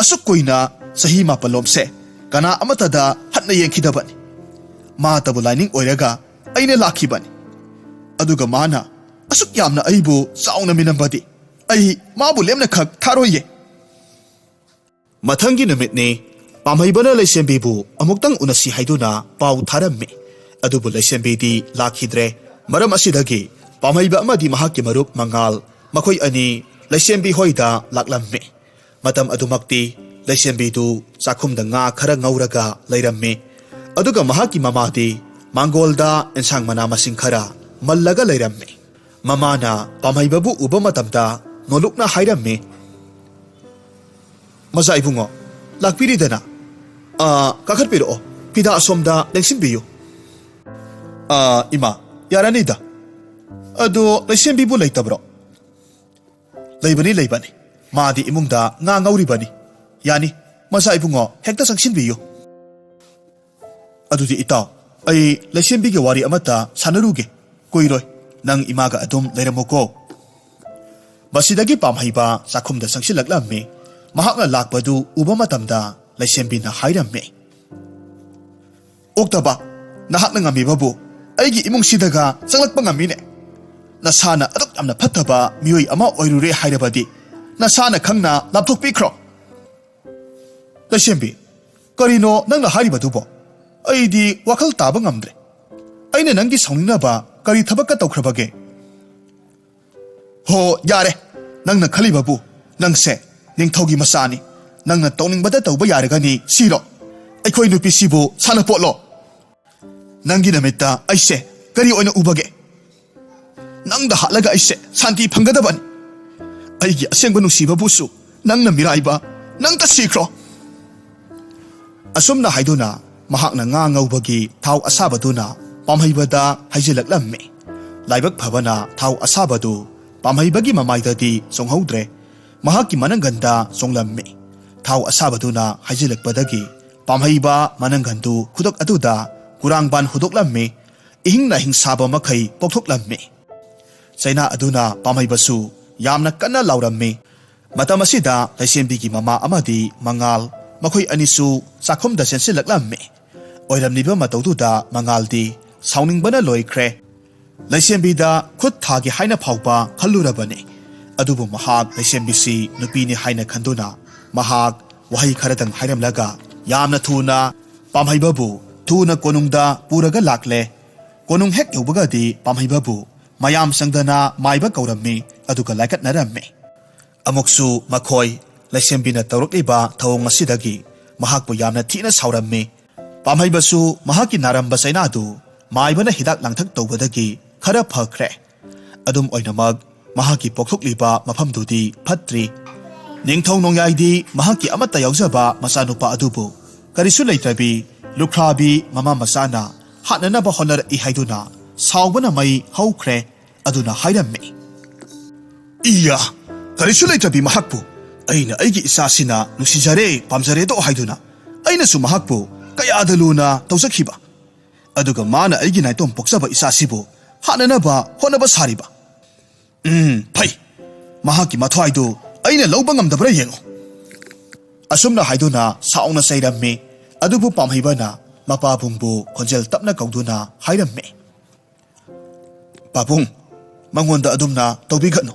ꯑꯁꯨꯛ ꯀꯨꯏꯅ, ꯆꯍꯤ ꯃꯥꯄꯜꯂꯣꯝꯁꯦ, ꯀꯅꯥ ꯑꯃꯠꯇꯗ ꯍꯟꯅ ꯌꯦꯡꯈꯤꯗꯕꯅꯤ꯫ ꯃꯥꯇꯕꯨ ꯂꯥꯏꯅꯤꯡ ꯑꯣꯏꯔꯒ ꯑꯩꯅ ꯂꯥꯛꯈꯤꯕꯅꯤ꯫ ꯑꯗꯨꯒ ꯃꯥꯅ ꯑꯁꯨꯛ ꯌꯥꯝꯅ ꯑꯩꯕꯨ ꯆꯥꯎꯅ ꯃꯤꯅꯝꯕꯗꯤ ꯑꯩ ꯃꯥꯕꯨ ꯂꯦꯝꯅꯈꯛ ꯊꯥꯔꯣꯏꯌꯦ꯫" ꯃꯊꯪꯒꯤ ꯅꯨꯃꯤꯠꯅꯤ꯫ ꯄꯥꯝꯍꯩꯕꯅ ꯂꯩꯁꯦꯝꯕꯤꯕꯨ ꯑꯃꯨꯛꯇꯪ ꯎꯅꯁꯤ ꯍꯥꯏꯗꯨꯅ ꯄꯥꯎ ꯊꯥꯔꯝꯃꯤ꯫ ꯑꯗꯨꯕꯨ ꯂꯩꯁꯦꯝꯕꯤꯗꯤ ꯂꯥꯛꯈꯤꯗ꯭ꯔꯦ꯫ ꯃꯔꯝ ꯑꯁꯤꯗꯒꯤ ꯄꯥꯝꯍꯩꯕ ꯑꯃꯗꯤ ꯃꯍꯥꯛꯀꯤ ꯃꯔꯨꯞ ꯃꯉꯥꯜ, ꯃꯈꯣꯏ ꯑꯅꯤ ꯂꯩꯁꯦꯝꯕꯤ ꯍꯣꯏꯗ ꯂꯥꯛꯂꯝꯃꯤ꯫ ꯃꯇꯝ ꯑꯗꯨꯃꯛꯇꯤ ꯂꯩꯁꯦꯝꯕꯤꯗꯨ ꯆꯥꯛꯈꯨꯝꯗ ꯉꯥ ꯈꯔ ꯉꯧꯔꯒ ꯂꯩꯔꯝꯃꯤ꯫ ꯑꯗꯨꯒ ꯃꯍꯥꯛꯀꯤ ꯃꯃꯥꯗꯤ ꯃꯥꯡꯒꯣꯜꯗ ꯑꯦꯟꯁꯥꯡ ꯃꯅꯥ ꯃꯁꯤꯡ ꯈꯔ ꯃꯜꯂꯒ ꯂꯩꯔꯝꯃꯤ꯫ ꯃꯃꯥꯅ ꯄꯥꯝꯍꯩꯕꯕꯨ ꯎꯕ ꯃꯇꯝꯗ ꯅꯣꯂꯨꯛꯅ ꯍꯥꯏꯔꯝꯃꯤ, "ꯃꯆꯥ ꯏꯕꯨꯡꯉꯣ, ꯂꯥꯛꯄꯤꯔꯤꯗꯅ꯫ ꯑꯥ, ꯀꯥꯈꯠꯄꯤꯔꯛꯑꯣ, ꯐꯤꯗꯥ ꯑꯁꯣꯝꯗ ꯂꯦꯡꯁꯤꯟꯕꯤꯌꯨ꯫" "ꯑꯥ, ꯏꯃꯥ, ꯌꯥꯔꯅꯤꯗ꯫ ꯑꯗꯣ ꯂꯩꯁꯦꯝꯕꯤꯕꯨ ꯂꯩꯇꯕ꯭ꯔꯣ?" "ꯂꯩꯕꯅꯤ, ꯂꯩꯕꯅꯤ꯫ ꯃꯥꯗꯤ ꯏꯃꯨꯡꯗ ꯉꯥ ꯉꯧꯔꯤꯕꯅꯤ꯫ ꯌꯥꯅꯤ, ꯃꯆꯥ ꯏꯕꯨꯡꯉꯣ, ꯍꯦꯛꯇ ꯆꯪꯁꯤꯟꯕꯤꯌꯨ꯫" "ꯑꯗꯨꯗꯤ ꯏꯇꯥꯎ, ꯑꯩ ꯂꯩꯁꯦꯝꯕꯤꯒꯤ ꯋꯥꯔꯤ ꯑꯃꯠꯇ ꯁꯥꯟꯅꯔꯨꯒꯦ꯫ ꯀꯨꯏꯔꯣꯏ, ꯅꯪ ꯏꯃꯥꯒ ꯑꯗꯨꯝ ꯂꯩꯔꯝꯃꯨꯀꯣ꯫" ꯃꯁꯤꯗꯒꯤ ꯄꯥꯝꯍꯩꯕ ꯆꯥꯛꯈꯨꯝꯗ ꯆꯪꯁꯤꯜꯂꯛꯂꯝꯃꯤ꯫ ꯃꯍꯥꯛꯅ ꯂꯥꯛꯄꯗꯨ ꯎꯕ ꯃꯇꯝꯗ ꯂꯩꯁꯦꯝꯕꯤꯅ ꯍꯥꯏꯔꯝꯃꯤ, "ꯑꯣꯛꯇꯕ, ꯅꯍꯥꯛꯅ ꯉꯝꯃꯤꯕꯕꯨ ꯑꯩꯒꯤ ꯏꯃꯨꯡꯁꯤꯗꯒ ꯆꯪꯂꯛꯄ ꯉꯝꯃꯤꯅꯦ꯫ ꯅꯁꯥꯅ ꯑꯗꯨꯛ ꯌꯥꯝꯅ ꯐꯠꯇꯕ ꯃꯤꯑꯣꯏ ꯑꯃ ꯑꯣꯏꯔꯨꯔꯦ ꯍꯥꯏꯔꯕꯗꯤ ꯅꯁꯥꯅ ꯈꯪꯅ ꯂꯥꯞꯊꯣꯛꯄꯤꯈ꯭ꯔꯣ꯫" "ꯂꯩꯁꯦꯝꯕꯤ, ꯀꯔꯤꯅꯣ ꯅꯪꯅ ꯍꯥꯏꯔꯤꯕꯗꯨꯕꯣ? ꯑꯩꯗꯤ ꯋꯥꯈꯜ ꯇꯥꯕ ꯉꯝꯗ꯭ꯔꯦ꯫ ꯑꯩꯅ ꯅꯪꯒꯤ ꯁꯥꯎꯅꯤꯡꯅꯕ ꯀꯔꯤ ꯊꯕꯛꯀ ꯇꯧꯈ꯭ꯔꯕꯒꯦ?" "ꯍꯣ, ꯌꯥꯔꯦ꯫ ꯅꯪꯅ ꯈꯜꯂꯤꯕꯕꯨ, ꯅꯪꯁꯦ ꯅꯤꯡꯊꯧꯒꯤ ꯃꯆꯥꯅꯤ꯫ ꯅꯪꯅ ꯇꯧꯅꯤꯡꯕꯗ ꯇꯧꯕ ꯌꯥꯔꯒꯅꯤ ꯁꯤꯔꯣ? ꯑꯩꯈꯣꯏ ꯅꯨꯄꯤꯁꯤꯕꯨ ꯁꯥꯟꯅꯄꯣꯠꯂꯣ? ꯅꯪꯒꯤ ꯅꯃꯤꯠꯇ ꯑꯩꯁꯦ ꯀꯔꯤ ꯑꯣꯏꯅ ꯎꯕꯒꯦ? ꯅꯪꯗ ꯍꯥꯠꯂꯒ ꯑꯩꯁꯦ ꯁꯥꯟꯇꯤ ꯐꯪꯒꯗꯕꯅꯤ꯫ ꯑꯩꯒꯤ ꯑꯁꯦꯡꯕ ꯅꯨꯡꯁꯤꯕꯕꯨꯁꯨ ꯅꯪꯅ ꯃꯤꯔꯥꯏꯕ, ꯅꯪꯇ ꯁꯤꯈ꯭ꯔꯣ꯫" ꯑꯁꯨꯝꯅ ꯍꯥꯏꯗꯨꯅ ꯃꯍꯥꯛꯅ ꯉꯥ ꯉꯧꯕꯒꯤ ꯊꯥꯎ ꯑꯁꯥꯕꯗꯨꯅ ꯄꯥꯝꯍꯩꯕꯗ ꯍꯩꯖꯤꯜꯂꯛꯂꯝꯃꯤ꯫ ꯂꯥꯏꯕꯛ ꯐꯕꯅ ꯊꯥꯎ ꯑꯁꯥꯕꯗꯨ ꯄꯥꯝꯍꯩꯕꯒꯤ ꯃꯃꯥꯏꯗꯗꯤ ꯆꯣꯡꯍꯧꯗ꯭ꯔꯦ꯫ ꯃꯍꯥꯛꯀꯤ ꯃꯅꯪꯒꯟꯗ ꯆꯣꯡꯂꯝꯃꯤ꯫ ꯊꯥꯎ ꯑꯁꯥꯕꯗꯨꯅ ꯍꯩꯖꯤꯜꯂꯛꯄꯗꯒꯤ ꯄꯥꯝꯍꯩꯕ ꯃꯅꯪꯒꯟꯗꯨ ꯈꯨꯗꯛ ꯑꯗꯨꯗ ꯀꯨꯔꯥꯡꯕꯥꯟ ꯍꯨꯗꯣꯛꯂꯝꯃꯤ꯫ ꯏꯍꯤꯡ ꯅꯥꯍꯤꯡ ꯁꯥꯕ ꯃꯈꯩ ꯄꯣꯛꯊꯣꯛꯂꯝꯃꯤ꯫ ꯆꯩꯅꯥ ꯑꯗꯨꯅ ꯄꯥꯝꯍꯩꯕꯁꯨ ꯌꯥꯝꯅ ꯀꯟꯅ ꯂꯥꯎꯔꯝꯃꯤ꯫ ꯃꯇꯝ ꯑꯁꯤꯗ ꯂꯩꯁꯦꯝꯕꯤꯒꯤ ꯃꯃꯥ ꯑꯃꯗꯤ ꯃꯉꯥꯜ, ꯃꯈꯣꯏ ꯑꯅꯤꯁꯨ ꯆꯥꯛꯈꯨꯝꯗ ꯆꯦꯟꯁꯤꯜꯂꯛꯂꯝꯃꯤ꯫ ꯑꯣꯏꯔꯝꯂꯤꯕ ꯃꯇꯧꯗꯨꯗ ꯃꯉꯥꯜꯗꯤ ꯁꯥꯎꯅꯤꯡꯕꯅ ꯂꯣꯏꯈ꯭ꯔꯦ꯫ ꯂꯩꯁꯦꯝꯕꯤꯗ ꯈꯨꯠ ꯊꯥꯒꯦ ꯍꯥꯏꯅ ꯐꯥꯎꯕ ꯈꯜꯂꯨꯔꯕꯅꯤ꯫ ꯑꯗꯨꯕꯨ ꯃꯍꯥꯛ ꯂꯩꯁꯦꯝꯕꯤꯁꯤ ꯅꯨꯄꯤꯅꯤ ꯍꯥꯏꯅ ꯈꯟꯗꯨꯅ ꯃꯍꯥꯛ ꯋꯥꯍꯩ ꯈꯔꯗꯪ ꯍꯥꯏꯔꯝꯂꯒ ꯌꯥꯝꯅ ꯊꯨꯅ ꯄꯥꯝꯍꯩꯕꯕꯨ ꯊꯨꯅ ꯀꯣꯅꯨꯡꯗ ꯄꯨꯔꯒ ꯂꯥꯛꯂꯦ꯫ ꯀꯣꯅꯨꯡ ꯍꯦꯛ ꯌꯧꯕꯒꯗꯤ ꯄꯥꯝꯍꯩꯕꯕꯨ ꯃꯌꯥꯝ ꯆꯪꯗꯅ ꯃꯥꯏꯕ ꯀꯧꯔꯝꯃꯤ, ꯑꯗꯨꯒ ꯂꯥꯏꯀꯠꯅꯔꯝꯃꯤ꯫ ꯑꯃꯨꯛꯁꯨ ꯃꯈꯣꯏ ꯂꯩꯁꯦꯝꯕꯤꯅ ꯇꯧꯔꯛꯂꯤꯕ ꯊꯧꯑꯣꯡ ꯑꯁꯤꯗꯒꯤ ꯃꯍꯥꯛꯄꯨ ꯌꯥꯝꯅ ꯊꯤꯅ ꯁꯥꯎꯔꯝꯃꯤ꯫ ꯄꯥꯝꯍꯩꯕꯁꯨ ꯃꯍꯥꯛꯀꯤ ꯅꯥꯔꯝꯕ ꯆꯩꯅꯥꯗꯨ ꯃꯥꯏꯕꯅ ꯍꯤꯗꯥꯛ ꯂꯥꯡꯊꯛ ꯇꯧꯕꯗꯒꯤ ꯈꯔ ꯐꯈ꯭ꯔꯦ꯫ ꯑꯗꯨꯝ ꯑꯣꯏꯅꯃꯛ, ꯃꯍꯥꯛꯀꯤ ꯄꯣꯛꯊꯣꯛꯂꯤꯕ ꯃꯐꯝꯗꯨꯗꯤ ꯐꯠꯇ꯭ꯔꯤ꯫ ꯅꯤꯡꯊꯧ ꯅꯣꯡꯌꯥꯏꯗꯤ ꯃꯍꯥꯛꯀꯤ ꯑꯃꯠꯇ ꯌꯥꯎꯖꯕ ꯃꯆꯥꯅꯨꯄꯥ ꯑꯗꯨꯕꯨ ꯀꯔꯤꯁꯨ ꯂꯩꯇ꯭ꯔꯕꯤ ꯂꯨꯈ꯭ꯔꯥꯕꯤ ꯃꯃꯥ ꯃꯆꯥꯅ ꯍꯥꯠꯅꯅꯕ ꯍꯣꯠꯅꯔꯛꯏ ꯍꯥꯏꯗꯨꯅ ꯁꯥꯎꯕꯅ ꯃꯩ ꯍꯧꯈ꯭ꯔꯦ꯫ ꯑꯗꯨꯅ ꯍꯥꯏꯔꯝꯃꯤ, "ꯏꯌꯥ, ꯀꯔꯤꯁꯨ ꯂꯩꯇ꯭ꯔꯕꯤ ꯃꯍꯥꯛꯄꯨ ꯑꯩꯅ ꯑꯩꯒꯤ ꯏꯆꯥꯁꯤꯅ ꯅꯨꯡꯁꯤꯖꯔꯦ, ꯄꯥꯝꯖꯔꯦꯗꯣ ꯍꯥꯏꯗꯨꯅ ꯑꯩꯅꯁꯨ ꯃꯍꯥꯛꯄꯨ ꯀꯌꯥꯗ ꯂꯨꯅ ꯇꯧꯖꯈꯤꯕ, ꯑꯗꯨꯒ ꯃꯥꯅ ꯑꯩꯒꯤ ꯅꯥꯏꯇꯣꯝ ꯄꯣꯛꯆꯕ ꯏꯆꯥꯁꯤꯕꯨ ꯍꯥꯠꯅꯅꯕ ꯍꯣꯠꯅꯕ ꯁꯥꯔꯤꯕ꯫ ꯎꯝ, ꯐꯩ, ꯃꯍꯥꯛꯀꯤ ꯃꯊ꯭ꯋꯥꯏꯗꯨ ꯑꯩꯅ ꯂꯧꯕ ꯉꯝꯗꯕ꯭ꯔꯥ ꯌꯦꯡꯉꯨ"꯫ ꯑꯁꯨꯝꯅ ꯍꯥꯏꯗꯨꯅ ꯁꯥꯎꯅ ꯆꯩꯔꯝꯃꯤ꯫ ꯑꯗꯨꯕꯨ ꯄꯥꯝꯍꯩꯕꯅ ꯃꯄꯥꯕꯨꯡꯕꯨ ꯈꯣꯟꯖꯦꯜ ꯇꯞꯅ ꯀꯧꯗꯨꯅ ꯍꯥꯏꯔꯝꯃꯤ, "ꯄꯥꯕꯨꯡ, ꯃꯉꯣꯟꯗ ꯑꯗꯨꯝꯅ ꯇꯧꯕꯤꯒꯅꯨ꯫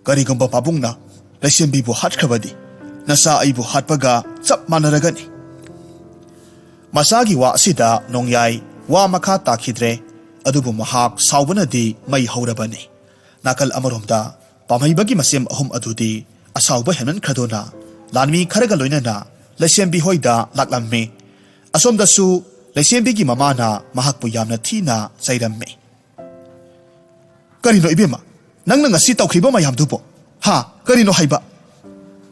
ꯀꯔꯤꯒꯨꯝꯕ ꯄꯥꯕꯨꯡꯅ ꯂꯩꯁꯦꯝꯕꯤꯕꯨ ꯍꯥꯠꯈ꯭ꯔꯕꯗꯤ, ꯅꯆꯥ ꯑꯩꯕꯨ ꯍꯥꯠꯄꯒ ꯆꯞ ꯃꯥꯟꯅꯔꯒꯅꯤ"꯫ ꯃꯆꯥꯒꯤ ꯋꯥ ꯑꯁꯤꯗ ꯅꯣꯡꯌꯥꯏ ꯋꯥ ꯃꯈꯥ ꯇꯥꯈꯤꯗ꯭ꯔꯦ꯫ ꯑꯗꯨꯕꯨ ꯃꯍꯥꯛ ꯁꯥꯎꯕꯅꯗꯤ ꯃꯩ ꯍꯧꯔꯕꯅꯤ꯫ ꯅꯥꯀꯜ ꯑꯃꯔꯣꯝꯗ ꯄꯥꯝꯍꯩꯕꯒꯤ ꯃꯁꯦꯝ ꯑꯍꯨꯝ ꯑꯗꯨꯗꯤ ꯑꯁꯥꯎꯕ ꯍꯦꯟꯃꯟꯈ꯭ꯔꯗꯨꯅ ꯂꯥꯟꯃꯤ ꯈꯔꯒ ꯂꯣꯏꯅꯅ ꯂꯩꯁꯦꯝꯕꯤ ꯍꯣꯏꯗ ꯂꯥꯛꯂꯝꯃꯤ꯫ ꯑꯁꯣꯝꯗꯁꯨ ꯂꯩꯁꯦꯝꯕꯤꯒꯤ ꯃꯃꯥꯅ ꯃꯍꯥꯛꯄꯨ ꯌꯥꯝꯅ ꯊꯤꯅ ꯆꯩꯔꯝꯃꯤ꯫ "ꯀꯔꯤꯅꯣ ꯏꯕꯦꯝꯃ, ꯅꯪꯅ ꯉꯁꯤ ꯇꯧꯈꯤꯕ ꯃꯌꯥꯝꯗꯨꯕꯣ? ꯍꯥ, ꯀꯔꯤꯅꯣ ꯍꯥꯏꯕ?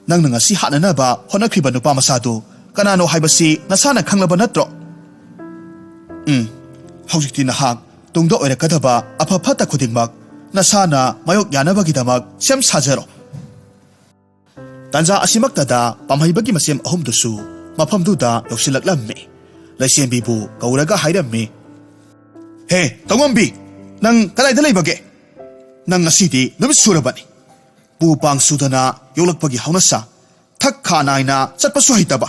ꯅꯪꯅ ꯉꯁꯤ ꯍꯥꯠꯅꯅꯕ ꯍꯣꯠꯅꯈ꯭ꯔꯤꯕ ꯅꯨꯄꯥ ꯃꯆꯥꯗꯨ ꯀꯅꯥꯅꯣ ꯍꯥꯏꯕꯁꯤ ꯅꯁꯥꯅ ꯈꯪꯂꯕ ꯅꯠꯇ꯭ꯔꯣ? ꯎꯝ, ꯍꯧꯖꯤꯛꯇꯤ ꯅꯍꯥꯛ ꯇꯨꯡꯗ ꯑꯣꯏꯔꯛꯀꯗꯕ ꯑꯐ ꯐꯠꯇ ꯈꯨꯗꯤꯡꯃꯛ ꯅꯁꯥꯅ ꯃꯥꯌꯣꯛ ꯌꯥꯅꯕꯒꯤꯗꯃꯛ ꯁꯦꯝ ꯁꯥꯖꯔꯣ"꯫ ꯇꯥꯟꯖꯥ ꯑꯁꯤꯃꯛꯇꯗ ꯄꯥꯝꯍꯩꯕꯒꯤ ꯃꯁꯦꯝ ꯑꯍꯨꯝꯗꯨꯁꯨ ꯃꯐꯝꯗꯨꯗ ꯌꯧꯁꯤꯜꯂꯛꯂꯝꯃꯤ꯫ ꯂꯩꯁꯦꯝꯕꯤꯕꯨ ꯀꯧꯔꯒ ꯍꯥꯏꯔꯝꯃꯤ, "ꯍꯦ, ꯇꯧꯉꯝꯕꯤ, ꯅꯪ ꯀꯗꯥꯏꯗ ꯂꯩꯕꯒꯦ? ꯅꯪ ꯉꯁꯤꯗꯤ ꯅꯨꯃꯤꯠ ꯁꯨꯔꯕꯅꯤ꯫ ꯄꯨ ꯄꯥꯡ ꯁꯨꯗꯅ ꯌꯣꯛꯂꯛꯄꯒꯤ ꯍꯧꯅꯁꯥ, ꯊꯛ ꯈꯥ ꯅꯥꯏꯅ ꯆꯠꯄꯁꯨ ꯍꯩꯇꯕ꯫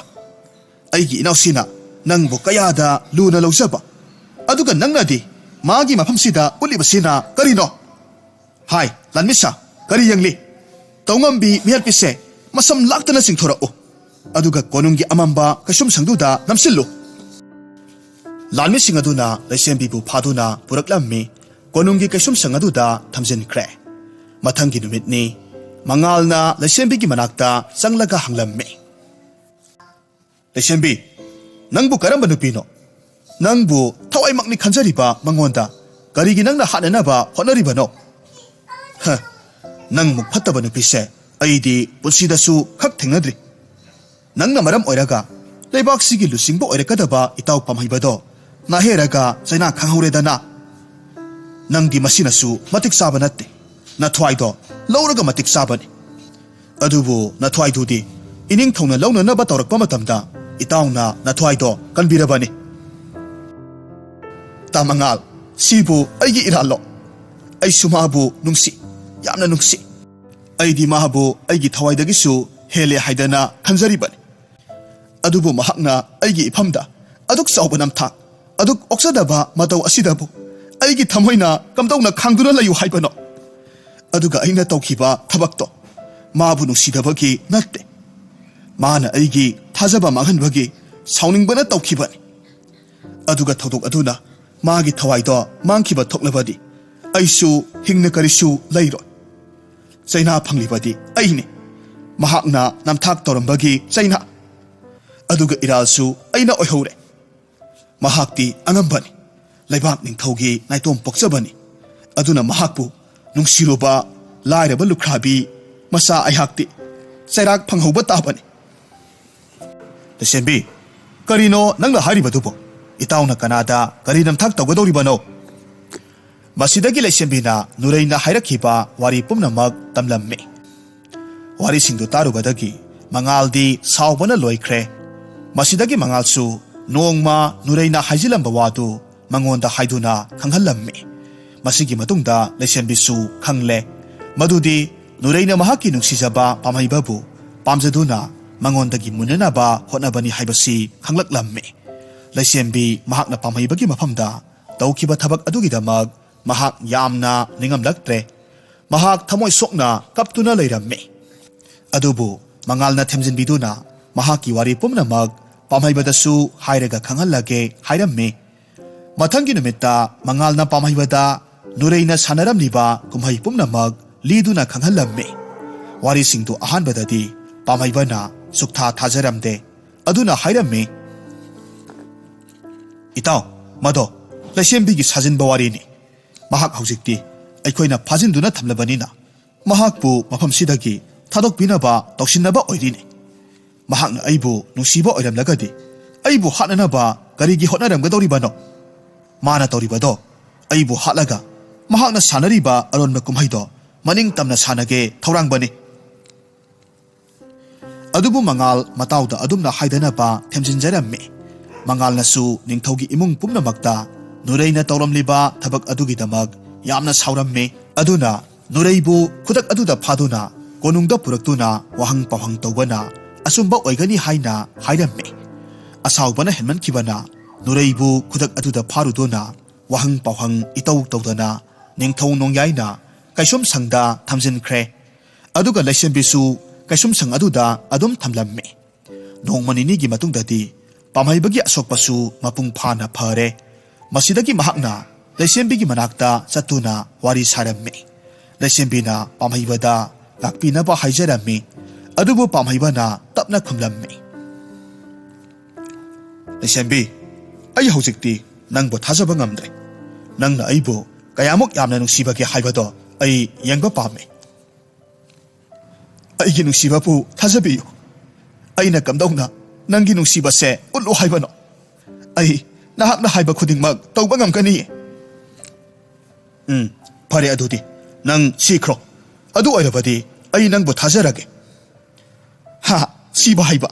ꯑꯩꯒꯤ ꯏꯅꯥꯎꯁꯤꯅ ꯅꯪꯕꯨ ꯀꯌꯥꯗ ꯂꯨꯅ ꯂꯧꯖꯕ, ꯑꯗꯨꯒ ꯅꯪꯅꯗꯤ ꯃꯥꯒꯤ ꯃꯐꯝꯁꯤꯗ ꯎꯠꯂꯤꯕꯁꯤꯅ ꯀꯔꯤꯅꯣ? ꯍꯥꯏ, ꯂꯥꯟꯃꯤꯁꯥ, ꯀꯔꯤ ꯌꯦꯡꯂꯤ? ꯇꯧꯉꯝꯕꯤ ꯃꯤꯍꯠꯄꯤꯁꯦ ꯃꯁꯝ ꯂꯥꯛꯇꯅ ꯆꯤꯡꯊꯣꯔꯛꯎ"꯫ ꯑꯗꯨꯒ ꯀꯣꯅꯨꯡꯒꯤ ꯑꯃꯝꯕ ꯀꯩꯁꯨꯝꯁꯪꯗꯨꯗ ꯅꯝꯁꯤꯜꯂꯨ꯫ ꯂꯥꯟꯃꯤꯁꯤꯡ ꯑꯗꯨꯅ ꯂꯩꯁꯦꯝꯕꯤꯕꯨ ꯐꯥꯗꯨꯅ ꯄꯨꯔꯛꯂꯝꯃꯤ꯫ ꯀꯣꯅꯨꯡꯒꯤ ꯀꯩꯁꯨꯝꯁꯪ ꯑꯗꯨꯗ ꯊꯝꯖꯤꯟꯈ꯭ꯔꯦ꯫ ꯃꯊꯪꯒꯤ ꯅꯨꯃꯤꯠꯅꯤ꯫ ꯃꯉꯥꯜꯅ ꯂꯩꯁꯦꯝꯕꯤꯒꯤ ꯃꯅꯥꯛꯇ ꯆꯪꯂꯒ ꯍꯪꯂꯝꯃꯤ, "ꯂꯩꯁꯦꯝꯕꯤ, ꯅꯪꯕꯨ ꯀꯔꯝꯕ ꯅꯨꯄꯤꯅꯣ? ꯅꯪꯕꯨ ꯊꯋꯥꯏꯃꯛꯅꯤ ꯈꯟꯖꯔꯤꯕ ꯃꯉꯣꯟꯗ ꯀꯔꯤꯒꯤ ꯅꯪꯅ ꯍꯥꯠꯅꯅꯕ ꯍꯣꯠꯅꯔꯤꯕꯅꯣ? ꯍ, ꯅꯪ ꯃꯨꯛ ꯐꯠꯇꯕ ꯅꯨꯄꯤꯁꯦ ꯑꯩꯗꯤ ꯄꯨꯟꯁꯤꯗꯁꯨ ꯈꯛ ꯊꯦꯡꯅꯗ꯭ꯔꯤ꯫ ꯅꯪꯅ ꯃꯔꯝ ꯑꯣꯏꯔꯒ ꯂꯩꯕꯥꯛꯁꯤꯒꯤ ꯂꯨꯆꯤꯡꯕ ꯑꯣꯏꯔꯛꯀꯗꯕ ꯏꯇꯥꯎ ꯄꯥꯝꯍꯩꯕꯗꯣ ꯅꯥꯍꯦꯔꯒ ꯆꯩꯅꯥ ꯈꯪꯍꯧꯔꯦꯗꯅ꯫ ꯅꯪꯗꯤ ꯃꯁꯤꯅꯁꯨ ꯃꯇꯤꯛ ꯆꯥꯕ ꯅꯠꯇꯦ꯫ ꯅꯊ꯭ꯋꯥꯏꯗꯣ ꯂꯧꯔꯒ ꯃꯇꯤꯛ ꯆꯥꯕꯅꯤ꯫ ꯑꯗꯨꯕꯨ ꯅꯊ꯭ꯋꯥꯏꯗꯨꯗꯤ ꯏꯅꯤꯡꯊꯧꯅ ꯂꯧꯅꯅꯕ ꯇꯧꯔꯛꯄ ꯃꯇꯝꯗ ꯏꯇꯥꯎꯅ ꯅꯊ꯭ꯋꯥꯏꯗꯣ ꯀꯟꯕꯤꯔꯕꯅꯤ꯫ ꯇꯥꯃꯉꯥꯜ, ꯁꯤꯕꯨ ꯑꯩꯒꯤ ꯏꯔꯥꯜꯂꯣ? ꯑꯩꯁꯨ ꯃꯥꯕꯨ ꯅꯨꯡꯁꯤ, ꯌꯥꯝꯅ ꯅꯨꯡꯁꯤ꯫ ꯑꯩꯗꯤ ꯃꯥꯕꯨ ꯑꯩꯒꯤ ꯊꯋꯥꯏꯗꯒꯤꯁꯨ ꯍꯦꯜꯂꯦ ꯍꯥꯏꯗꯅ ꯈꯟꯖꯔꯤꯕꯅꯤ꯫ ꯑꯗꯨꯕꯨ ꯃꯍꯥꯛꯅ ꯑꯩꯒꯤ ꯏꯐꯝꯗ ꯑꯗꯨꯛ ꯆꯥꯎꯕ ꯅꯝꯊꯥꯛ, ꯑꯗꯨꯛ ꯑꯣꯛꯆꯗꯕ ꯃꯇꯧ ꯑꯁꯤꯗꯕꯨ ꯑꯩꯒꯤ ꯊꯃꯣꯏꯅ ꯀꯝꯗꯧꯅ ꯈꯥꯡꯗꯨꯅ ꯂꯩꯌꯨ ꯍꯥꯏꯕꯅꯣ? ꯑꯗꯨꯒ ꯑꯩꯅ ꯇꯧꯈꯤꯕ ꯊꯕꯛꯇꯣ ꯃꯥꯕꯨ ꯅꯨꯡꯁꯤꯗꯕꯒꯤ ꯅꯠꯇꯦ꯫ ꯃꯥꯅ ꯑꯩꯒꯤ ꯊꯥꯖꯕ ꯃꯥꯡꯍꯟꯕꯒꯤ ꯁꯥꯎꯅꯤꯡꯕꯅ ꯇꯧꯈꯤꯕꯅꯤ꯫ ꯑꯗꯨꯒ ꯊꯧꯗꯣꯛ ꯑꯗꯨꯅ ꯃꯥꯒꯤ ꯊꯋꯥꯏꯗꯣ ꯃꯥꯡꯈꯤꯕ ꯊꯣꯛꯂꯕꯗꯤ ꯑꯩꯁꯨ ꯍꯤꯡꯅ ꯀꯔꯤꯁꯨ ꯂꯩꯔꯣꯏ꯫ ꯆꯩꯅꯥ ꯐꯪꯂꯤꯕꯗꯤ ꯑꯩꯅꯤ꯫ ꯃꯍꯥꯛꯅ ꯅꯝꯊꯥꯛ ꯇꯧꯔꯝꯕꯒꯤ ꯆꯩꯅꯥ꯫ ꯑꯗꯨꯒ ꯏꯔꯥꯜꯁꯨ ꯑꯩꯅ ꯑꯣꯏꯍꯧꯔꯦ꯫ ꯃꯍꯥꯛꯇꯤ ꯑꯉꯝꯕꯅꯤ, ꯂꯩꯕꯥꯛ ꯅꯤꯡꯊꯧꯒꯤ ꯅꯥꯏꯇꯣꯝ ꯄꯣꯛꯆꯕꯅꯤ꯫ ꯑꯗꯨꯅ ꯃꯍꯥꯛꯄꯨ ꯅꯨꯡꯁꯤꯔꯨꯕ ꯂꯥꯏꯔꯕ ꯂꯨꯈ꯭ꯔꯥꯕꯤ ꯃꯆꯥ ꯑꯩꯍꯥꯛꯇꯤ ꯆꯩꯔꯥꯛ ꯐꯪꯍꯧꯕ ꯇꯥꯕꯅꯤ꯫ ꯂꯩꯁꯦꯝꯕꯤ, ꯀꯔꯤꯅꯣ ꯅꯪꯅ ꯍꯥꯏꯔꯤꯕꯗꯨꯕꯨ? ꯏꯇꯥꯎꯅ ꯀꯅꯥꯗ ꯀꯔꯤ ꯅꯝꯊꯥꯛ ꯇꯧꯒꯗꯧꯔꯤꯕꯅꯣ? ꯃꯁꯤꯗꯒꯤ ꯂꯩꯁꯦꯝꯕꯤꯅ ꯅꯨꯔꯩꯅ ꯍꯥꯏꯔꯛꯈꯤꯕ ꯋꯥꯔꯤ ꯄꯨꯝꯅꯃꯛ ꯇꯝꯂꯝꯃꯤ꯫ ꯋꯥꯔꯤꯁꯤꯡꯗꯨ ꯇꯥꯔꯨꯕꯗꯒꯤ ꯃꯉꯥꯜꯗꯤ ꯁꯥꯎꯕꯅ ꯂꯣꯏꯈ꯭ꯔꯦ꯫ ꯃꯁꯤꯗꯒꯤ ꯃꯉꯥꯜꯁꯨ ꯅꯣꯡꯃ ꯅꯨꯔꯩꯅ ꯍꯥꯏꯖꯤꯜꯂꯝꯕ ꯋꯥꯗꯨ ꯃꯉꯣꯟꯗ ꯍꯥꯏꯗꯨꯅ ꯈꯪꯍꯜꯂꯝꯃꯤ꯫ ꯃꯁꯤꯒꯤ ꯃꯇꯨꯡꯗ ꯂꯩꯁꯦꯝꯕꯤꯁꯨ ꯈꯪꯂꯦ ꯃꯗꯨꯗꯤ ꯅꯨꯔꯩꯅ ꯃꯍꯥꯛꯀꯤ ꯅꯨꯡꯁꯤꯖꯕ ꯄꯥꯝꯍꯩꯕꯕꯨ ꯄꯥꯝꯖꯗꯨꯅ ꯃꯉꯣꯟꯗꯒꯤ ꯃꯨꯟꯅꯅꯕ ꯍꯣꯠꯅꯕꯅꯤ ꯍꯥꯏꯕꯁꯤ ꯈꯪꯂꯛꯂꯝꯃꯤ꯫ ꯂꯩꯁꯦꯝꯕꯤ ꯃꯍꯥꯛꯅ ꯄꯥꯝꯍꯩꯕꯒꯤ ꯃꯐꯝꯗ ꯇꯧꯈꯤꯕ ꯊꯕꯛ ꯑꯗꯨꯒꯤꯗꯃꯛ ꯃꯍꯥꯛ ꯌꯥꯝꯅ ꯅꯤꯡꯉꯝꯂꯛꯇ꯭ꯔꯦ꯫ ꯃꯍꯥꯛ ꯊꯃꯣꯏ ꯁꯣꯛꯅ ꯀꯞꯇꯨꯅ ꯂꯩꯔꯝꯃꯤ꯫ ꯑꯗꯨꯕꯨ ꯃꯉꯥꯜꯅ ꯊꯦꯝꯖꯤꯟꯕꯤꯗꯨꯅ ꯃꯍꯥꯛꯀꯤ ꯋꯥꯔꯤ ꯄꯨꯝꯅꯃꯛ ꯄꯥꯝꯍꯩꯕꯗꯁꯨ ꯍꯥꯏꯔꯒ ꯈꯪꯍꯜꯂꯒꯦ ꯍꯥꯏꯔꯝꯃꯤ꯫ ꯃꯊꯪꯒꯤ ꯅꯨꯃꯤꯠꯇ ꯃꯉꯥꯜꯅ ꯄꯥꯝꯍꯩꯕꯗ ꯅꯨꯔꯩꯅ ꯁꯥꯟꯅꯔꯝꯂꯤꯕ ꯀꯨꯝꯍꯩ ꯄꯨꯝꯅꯃꯛ ꯂꯤꯗꯨꯅ ꯈꯪꯍꯜꯂꯝꯃꯤ꯫ ꯋꯥꯔꯤꯁꯤꯡꯗꯨ ꯑꯍꯥꯟꯕꯗꯗꯤ ꯄꯥꯝꯍꯩꯕꯅ ꯁꯨꯛꯊꯥ ꯊꯥꯖꯔꯝꯗꯦ꯫ ꯑꯗꯨꯅ ꯍꯥꯏꯔꯝꯃꯤ, "ꯏꯇꯥꯎ, ꯃꯗꯣ ꯂꯩꯁꯦꯝꯕꯤꯒꯤ ꯁꯥꯖꯤꯟꯕ ꯋꯥꯔꯤꯅꯤ꯫ ꯃꯍꯥꯛ ꯍꯧꯖꯤꯛꯇꯤ ꯑꯩꯈꯣꯏꯅ ꯐꯥꯖꯤꯟꯗꯨꯅ ꯊꯝꯂꯕꯅꯤꯅ ꯃꯍꯥꯛꯄꯨ ꯃꯐꯝꯁꯤꯗꯒꯤ ꯊꯥꯗꯣꯛꯄꯤꯅꯕ ꯇꯧꯁꯤꯟꯅꯕ ꯑꯣꯏꯔꯤꯅꯤ꯫ ꯃꯍꯥꯛꯅ ꯑꯩꯕꯨ ꯅꯨꯡꯁꯤꯕ ꯑꯣꯏꯔꯝꯂꯒꯗꯤ ꯑꯩꯕꯨ ꯍꯥꯠꯅꯅꯕ ꯀꯔꯤꯒꯤ ꯍꯣꯠꯅꯔꯝꯒꯗꯧꯔꯤꯕꯅꯣ? ꯃꯥꯅ ꯇꯧꯔꯤꯕꯗꯣ ꯑꯩꯕꯨ ꯍꯥꯠꯂꯒ ꯃꯍꯥꯛꯅ ꯁꯥꯟꯅꯔꯤꯕ ꯑꯔꯣꯟꯕ ꯀꯨꯝꯍꯩꯗꯣ ꯃꯅꯤꯡ ꯇꯝꯅ ꯁꯥꯟꯅꯒꯦ ꯊꯧꯔꯥꯡꯕꯅꯤ꯫" ꯑꯗꯨꯕꯨ ꯃꯉꯥꯜ ꯃꯇꯥꯎꯗ ꯑꯗꯨꯝꯅ ꯍꯥꯏꯗꯅꯕ ꯊꯦꯝꯖꯤꯟꯖꯔꯝꯃꯤ꯫ ꯃꯉꯥꯜꯅꯁꯨ ꯅꯤꯡꯊꯧꯒꯤ ꯏꯃꯨꯡ ꯄꯨꯝꯅꯃꯛꯇ ꯅꯨꯔꯩꯅ ꯇꯧꯔꯝꯂꯤꯕ ꯊꯕꯛ ꯑꯗꯨꯒꯤꯗꯃꯛ ꯌꯥꯝꯅ ꯁꯥꯎꯔꯝꯃꯤ꯫ ꯑꯗꯨꯅ ꯅꯨꯔꯩꯕꯨ ꯈꯨꯗꯛ ꯑꯗꯨꯗ ꯐꯥꯗꯨꯅ ꯀꯣꯅꯨꯡꯗ ꯄꯨꯔꯛꯇꯨꯅ ꯋꯥꯍꯪ ꯄꯥꯎꯍꯪ ꯇꯧꯕꯅ ꯑꯆꯨꯝꯕ ꯑꯣꯏꯒꯅꯤ ꯍꯥꯏꯅ ꯍꯥꯏꯔꯝꯃꯤ꯫ ꯑꯁꯥꯎꯕꯅ ꯍꯦꯟꯃꯟꯈꯤꯕꯅ ꯅꯨꯔꯩꯕꯨ ꯈꯨꯗꯛ ꯑꯗꯨꯗ ꯐꯥꯔꯨꯗꯨꯅ ꯋꯥꯍꯪ ꯄꯥꯎꯍꯪ ꯏꯇꯧ ꯇꯧꯗꯅ ꯅꯤꯡꯊꯧ ꯅꯣꯡꯌꯥꯏꯅ ꯀꯩꯁꯨꯝꯁꯪꯗ ꯊꯝꯖꯤꯟꯈ꯭ꯔꯦ꯫ ꯑꯗꯨꯒ ꯂꯩꯁꯦꯝꯕꯤꯁꯨ ꯀꯩꯁꯨꯝꯁꯪ ꯑꯗꯨꯗ ꯑꯗꯨꯝ ꯊꯝꯂꯝꯃꯤ꯫ ꯅꯣꯡꯃ ꯅꯤꯅꯤꯒꯤ ꯃꯇꯨꯡꯗꯗꯤ ꯄꯥꯝꯍꯩꯕꯒꯤ ꯑꯁꯣꯛꯄꯁꯨ ꯃꯄꯨꯡ ꯐꯥꯅ ꯐꯔꯦ꯫ ꯃꯁꯤꯗꯒꯤ ꯃꯍꯥꯛꯅ ꯂꯩꯁꯦꯝꯕꯤꯒꯤ ꯃꯅꯥꯛꯇ ꯆꯠꯇꯨꯅ ꯋꯥꯔꯤ ꯁꯥꯔꯝꯃꯤ꯫ ꯂꯩꯁꯦꯝꯕꯤꯅ ꯄꯥꯝꯍꯩꯕꯗ ꯂꯥꯛꯄꯤꯅꯕ ꯍꯥꯏꯖꯔꯝꯃꯤ꯫ ꯑꯗꯨꯕꯨ ꯄꯥꯝꯍꯩꯕꯅ ꯇꯞꯅ ꯈꯨꯝꯂꯝꯃꯤ, "ꯂꯩꯁꯦꯝꯕꯤ, ꯑꯩ ꯍꯧꯖꯤꯛꯇꯤ ꯅꯪꯕꯨ ꯊꯥꯖꯕ ꯉꯝꯗ꯭ꯔꯦ꯫ ꯅꯪꯅ ꯑꯩꯕꯨ ꯀꯌꯥꯃꯨꯛ ꯌꯥꯝꯅ ꯅꯨꯡꯁꯤꯕꯒꯦ ꯍꯥꯏꯕꯗꯣ ꯑꯩ ꯌꯦꯡꯕ ꯄꯥꯝꯃꯤ꯫ ꯑꯩꯒꯤ ꯅꯨꯡꯁꯤꯕꯕꯨ ꯊꯥꯖꯕꯤꯌꯨ꯫ ꯑꯩꯅ ꯀꯝꯗꯧꯅ ꯅꯪꯒꯤ ꯅꯨꯡꯁꯤꯕꯁꯦ ꯎꯠꯂꯨ ꯍꯥꯏꯕꯅꯣ? ꯑꯩ ꯅꯍꯥꯛꯅ ꯍꯥꯏꯕ ꯈꯨꯗꯤꯡꯃꯛ ꯇꯧꯕ ꯉꯝꯒꯅꯤꯌꯦ꯫" "ꯎꯝ, ꯐꯔꯦ, ꯑꯗꯨꯗꯤ ꯅꯪ ꯁꯤꯈ꯭ꯔꯣ꯫ ꯑꯗꯨ ꯑꯣꯏꯔꯕꯗꯤ ꯑꯩ ꯅꯪꯕꯨ ꯊꯥꯖꯔꯒꯦ꯫" "ꯍꯥ, ꯁꯤꯕ ꯍꯥꯏꯕ?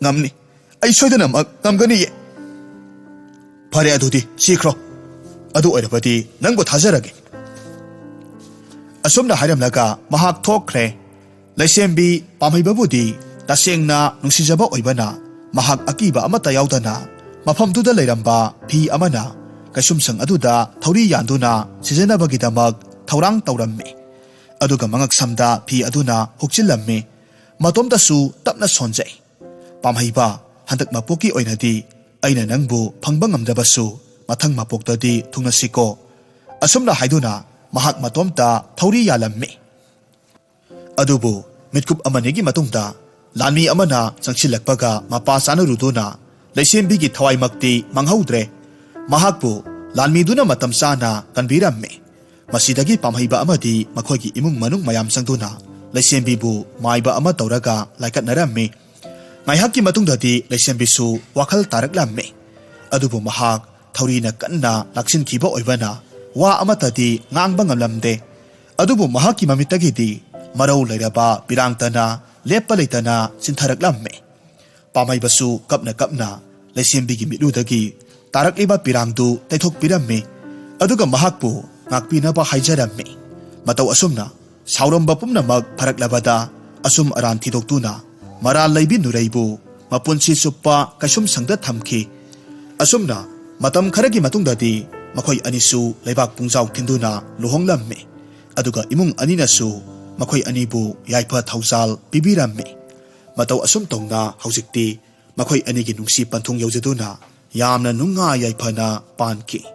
ꯉꯝꯅꯤ, ꯑꯩ ꯁꯣꯏꯗꯅꯃꯛ ꯉꯝꯒꯅꯤꯌꯦ꯫" "ꯐꯔꯦ, ꯑꯗꯨꯗꯤ ꯁꯤꯈ꯭ꯔꯣ꯫ ꯑꯗꯨ ꯑꯣꯏꯔꯕꯗꯤ ꯅꯪꯕꯨ ꯊꯥꯖꯔꯒꯦ꯫" ꯑꯁꯨꯝꯅ ꯍꯥꯏꯔꯝꯂꯒ ꯃꯍꯥꯛ ꯊꯣꯛꯈ꯭ꯔꯦ꯫ ꯂꯩꯁꯦꯝꯕꯤ ꯄꯥꯝꯍꯩꯕꯕꯨꯗꯤ ꯇꯁꯦꯡꯅ ꯅꯨꯡꯁꯤꯖꯕ ꯑꯣꯏꯕꯅ ꯃꯍꯥꯛ ꯑꯀꯤꯕ ꯑꯃꯠꯇ ꯌꯥꯎꯗꯅ ꯃꯐꯝꯗꯨꯗ ꯂꯩꯔꯝꯕ ꯐꯤ ꯑꯃꯅ ꯀꯩꯁꯨꯝꯁꯪ ꯑꯗꯨꯗ ꯊꯧꯔꯤ ꯌꯥꯟꯗꯨꯅ ꯁꯤꯖꯤꯟꯅꯕꯒꯤꯗꯃꯛ ꯊꯧꯔꯥꯡ ꯇꯧꯔꯝꯃꯤ꯫ ꯑꯗꯨꯒ ꯃꯉꯛꯁꯝꯗ ꯐꯤ ꯑꯗꯨꯅ ꯍꯨꯛꯆꯤꯜꯂꯝꯃꯤ꯫ ꯃꯇꯣꯝꯇꯁꯨ ꯇꯞꯅ ꯁꯣꯟꯖꯩ꯫ "ꯄꯥꯝꯍꯩꯕ, ꯍꯟꯗꯛ ꯃꯄꯣꯛꯀꯤ ꯑꯣꯏꯅꯗꯤ ꯑꯩꯅ ꯅꯪꯕꯨ ꯐꯪꯕ ꯉꯝꯗꯕꯁꯨ ꯃꯊꯪ ꯃꯄꯣꯛꯇꯗꯤ ꯊꯨꯡꯅꯁꯤꯀꯣ"꯫ ꯑꯁꯨꯝꯅ ꯍꯥꯏꯗꯨꯅ ꯃꯍꯥꯛ ꯃꯇꯣꯝꯇ ꯊꯧꯔꯤ ꯌꯥꯜꯂꯝꯃꯤ꯫ ꯑꯗꯨꯕꯨ ꯃꯤꯠꯀꯨꯞ ꯑꯃꯅꯤꯒꯤ ꯃꯇꯨꯡꯗ ꯂꯥꯟꯃꯤ ꯑꯃꯅ ꯆꯪꯁꯤꯜꯂꯛꯄꯒ ꯃꯄꯥ ꯆꯥꯅꯔꯨꯗꯨꯅ ꯂꯩꯁꯦꯝꯕꯤꯒꯤ ꯊꯋꯥꯏꯃꯛꯇꯤ ꯃꯥꯡꯍꯧꯗ꯭ꯔꯦ꯫ ꯃꯍꯥꯛꯄꯨ ꯂꯥꯟꯃꯤꯗꯨꯅ ꯃꯇꯝ ꯆꯥꯅ ꯀꯟꯕꯤꯔꯝꯃꯤ꯫ ꯃꯁꯤꯗꯒꯤ ꯄꯥꯝꯍꯩꯕ ꯑꯃꯗꯤ ꯃꯈꯣꯏꯒꯤ ꯏꯃꯨꯡ ꯃꯅꯨꯡ ꯃꯌꯥꯝ ꯆꯪꯗꯨꯅ ꯂꯩꯁꯦꯝꯕꯤꯕꯨ ꯃꯥꯏꯕ ꯑꯃ ꯇꯧꯔꯒ ꯂꯥꯏꯀꯠꯅꯔꯝꯃꯤ꯫ ꯉꯥꯏꯍꯥꯛꯀꯤ ꯃꯇꯨꯡꯗꯗꯤ ꯂꯩꯁꯦꯝꯕꯤꯁꯨ ꯋꯥꯈꯜ ꯇꯥꯔꯛꯂꯝꯃꯤ꯫ ꯑꯗꯨꯕꯨ ꯃꯍꯥꯛ ꯊꯧꯔꯤꯅ ꯀꯟꯅ ꯂꯥꯛꯁꯤꯟꯈꯤꯕ ꯑꯣꯏꯕꯅ ꯋꯥ ꯑꯃꯠꯇꯗꯤ ꯉꯥꯡꯕ ꯉꯝꯂꯝꯗꯦ꯫ ꯑꯗꯨꯕꯨ ꯃꯍꯥꯛꯀꯤ ꯃꯃꯤꯠꯇꯒꯤꯗꯤ ꯃꯔꯧ ꯂꯩꯔꯕ ꯄꯤꯔꯥꯡꯇꯅ ꯂꯦꯞꯄ ꯂꯩꯇꯅ ꯆꯤꯟꯊꯔꯛꯂꯝꯃꯤ꯫ ꯄꯥꯝꯍꯩꯕꯁꯨ ꯀꯞꯅ ꯀꯞꯅ ꯂꯩꯁꯦꯝꯕꯤꯒꯤ ꯃꯤꯠꯂꯨꯗꯒꯤ ꯇꯥꯔꯛꯂꯤꯕ ꯄꯤꯔꯥꯡꯗꯨ ꯇꯩꯊꯣꯛꯄꯤꯔꯝꯃꯤ꯫ ꯑꯗꯨꯒ ꯃꯍꯥꯛꯄꯨ ꯉꯥꯛꯄꯤꯅꯕ ꯍꯥꯏꯖꯔꯝꯃꯤ꯫ ꯃꯇꯧ ꯑꯁꯨꯝꯅ ꯁꯥꯎꯔꯝꯕ ꯄꯨꯝꯅꯃꯛ ꯐꯔꯛꯂꯕꯗ ꯑꯆꯨꯝ ꯑꯔꯥꯟ ꯊꯤꯗꯣꯛꯇꯨꯅ ꯃꯔꯥꯜ ꯂꯩꯕꯤ ꯅꯨꯔꯩꯕꯨ ꯃꯄꯨꯟꯁꯤ ꯆꯨꯞꯄ ꯀꯩꯁꯨꯝꯁꯪꯗ ꯊꯝꯈꯤ꯫ ꯑꯁꯨꯝꯅ ꯃꯇꯝ ꯈꯔꯒꯤ ꯃꯇꯨꯡꯗꯗꯤ ꯃꯈꯣꯏ ꯑꯅꯤꯁꯨ ꯂꯩꯕꯥꯛ ꯄꯨꯡꯖꯥꯎ ꯊꯤꯟꯗꯨꯅ ꯂꯨꯍꯣꯡꯂꯝꯃꯤ꯫ ꯑꯗꯨꯒ ꯏꯃꯨꯡ ꯑꯅꯤꯅꯁꯨ ꯃꯈꯣꯏ ꯑꯅꯤꯕꯨ ꯌꯥꯏꯐ ꯊꯧꯖꯥꯜ ꯄꯤꯕꯤꯔꯝꯃꯤ꯫ ꯃꯇꯧ ꯑꯁꯨꯝ ꯇꯧꯅ ꯍꯧꯖꯤꯛꯇꯤ ꯃꯈꯣꯏ ꯑꯅꯤꯒꯤ ꯅꯨꯡꯁꯤ ꯄꯟꯊꯨꯡ ꯌꯧꯖꯗꯨꯅ ꯌꯥꯝꯅ ꯅꯨꯡꯉꯥꯏ ꯌꯥꯏꯐꯅ ꯄꯥꯟꯈꯤ꯫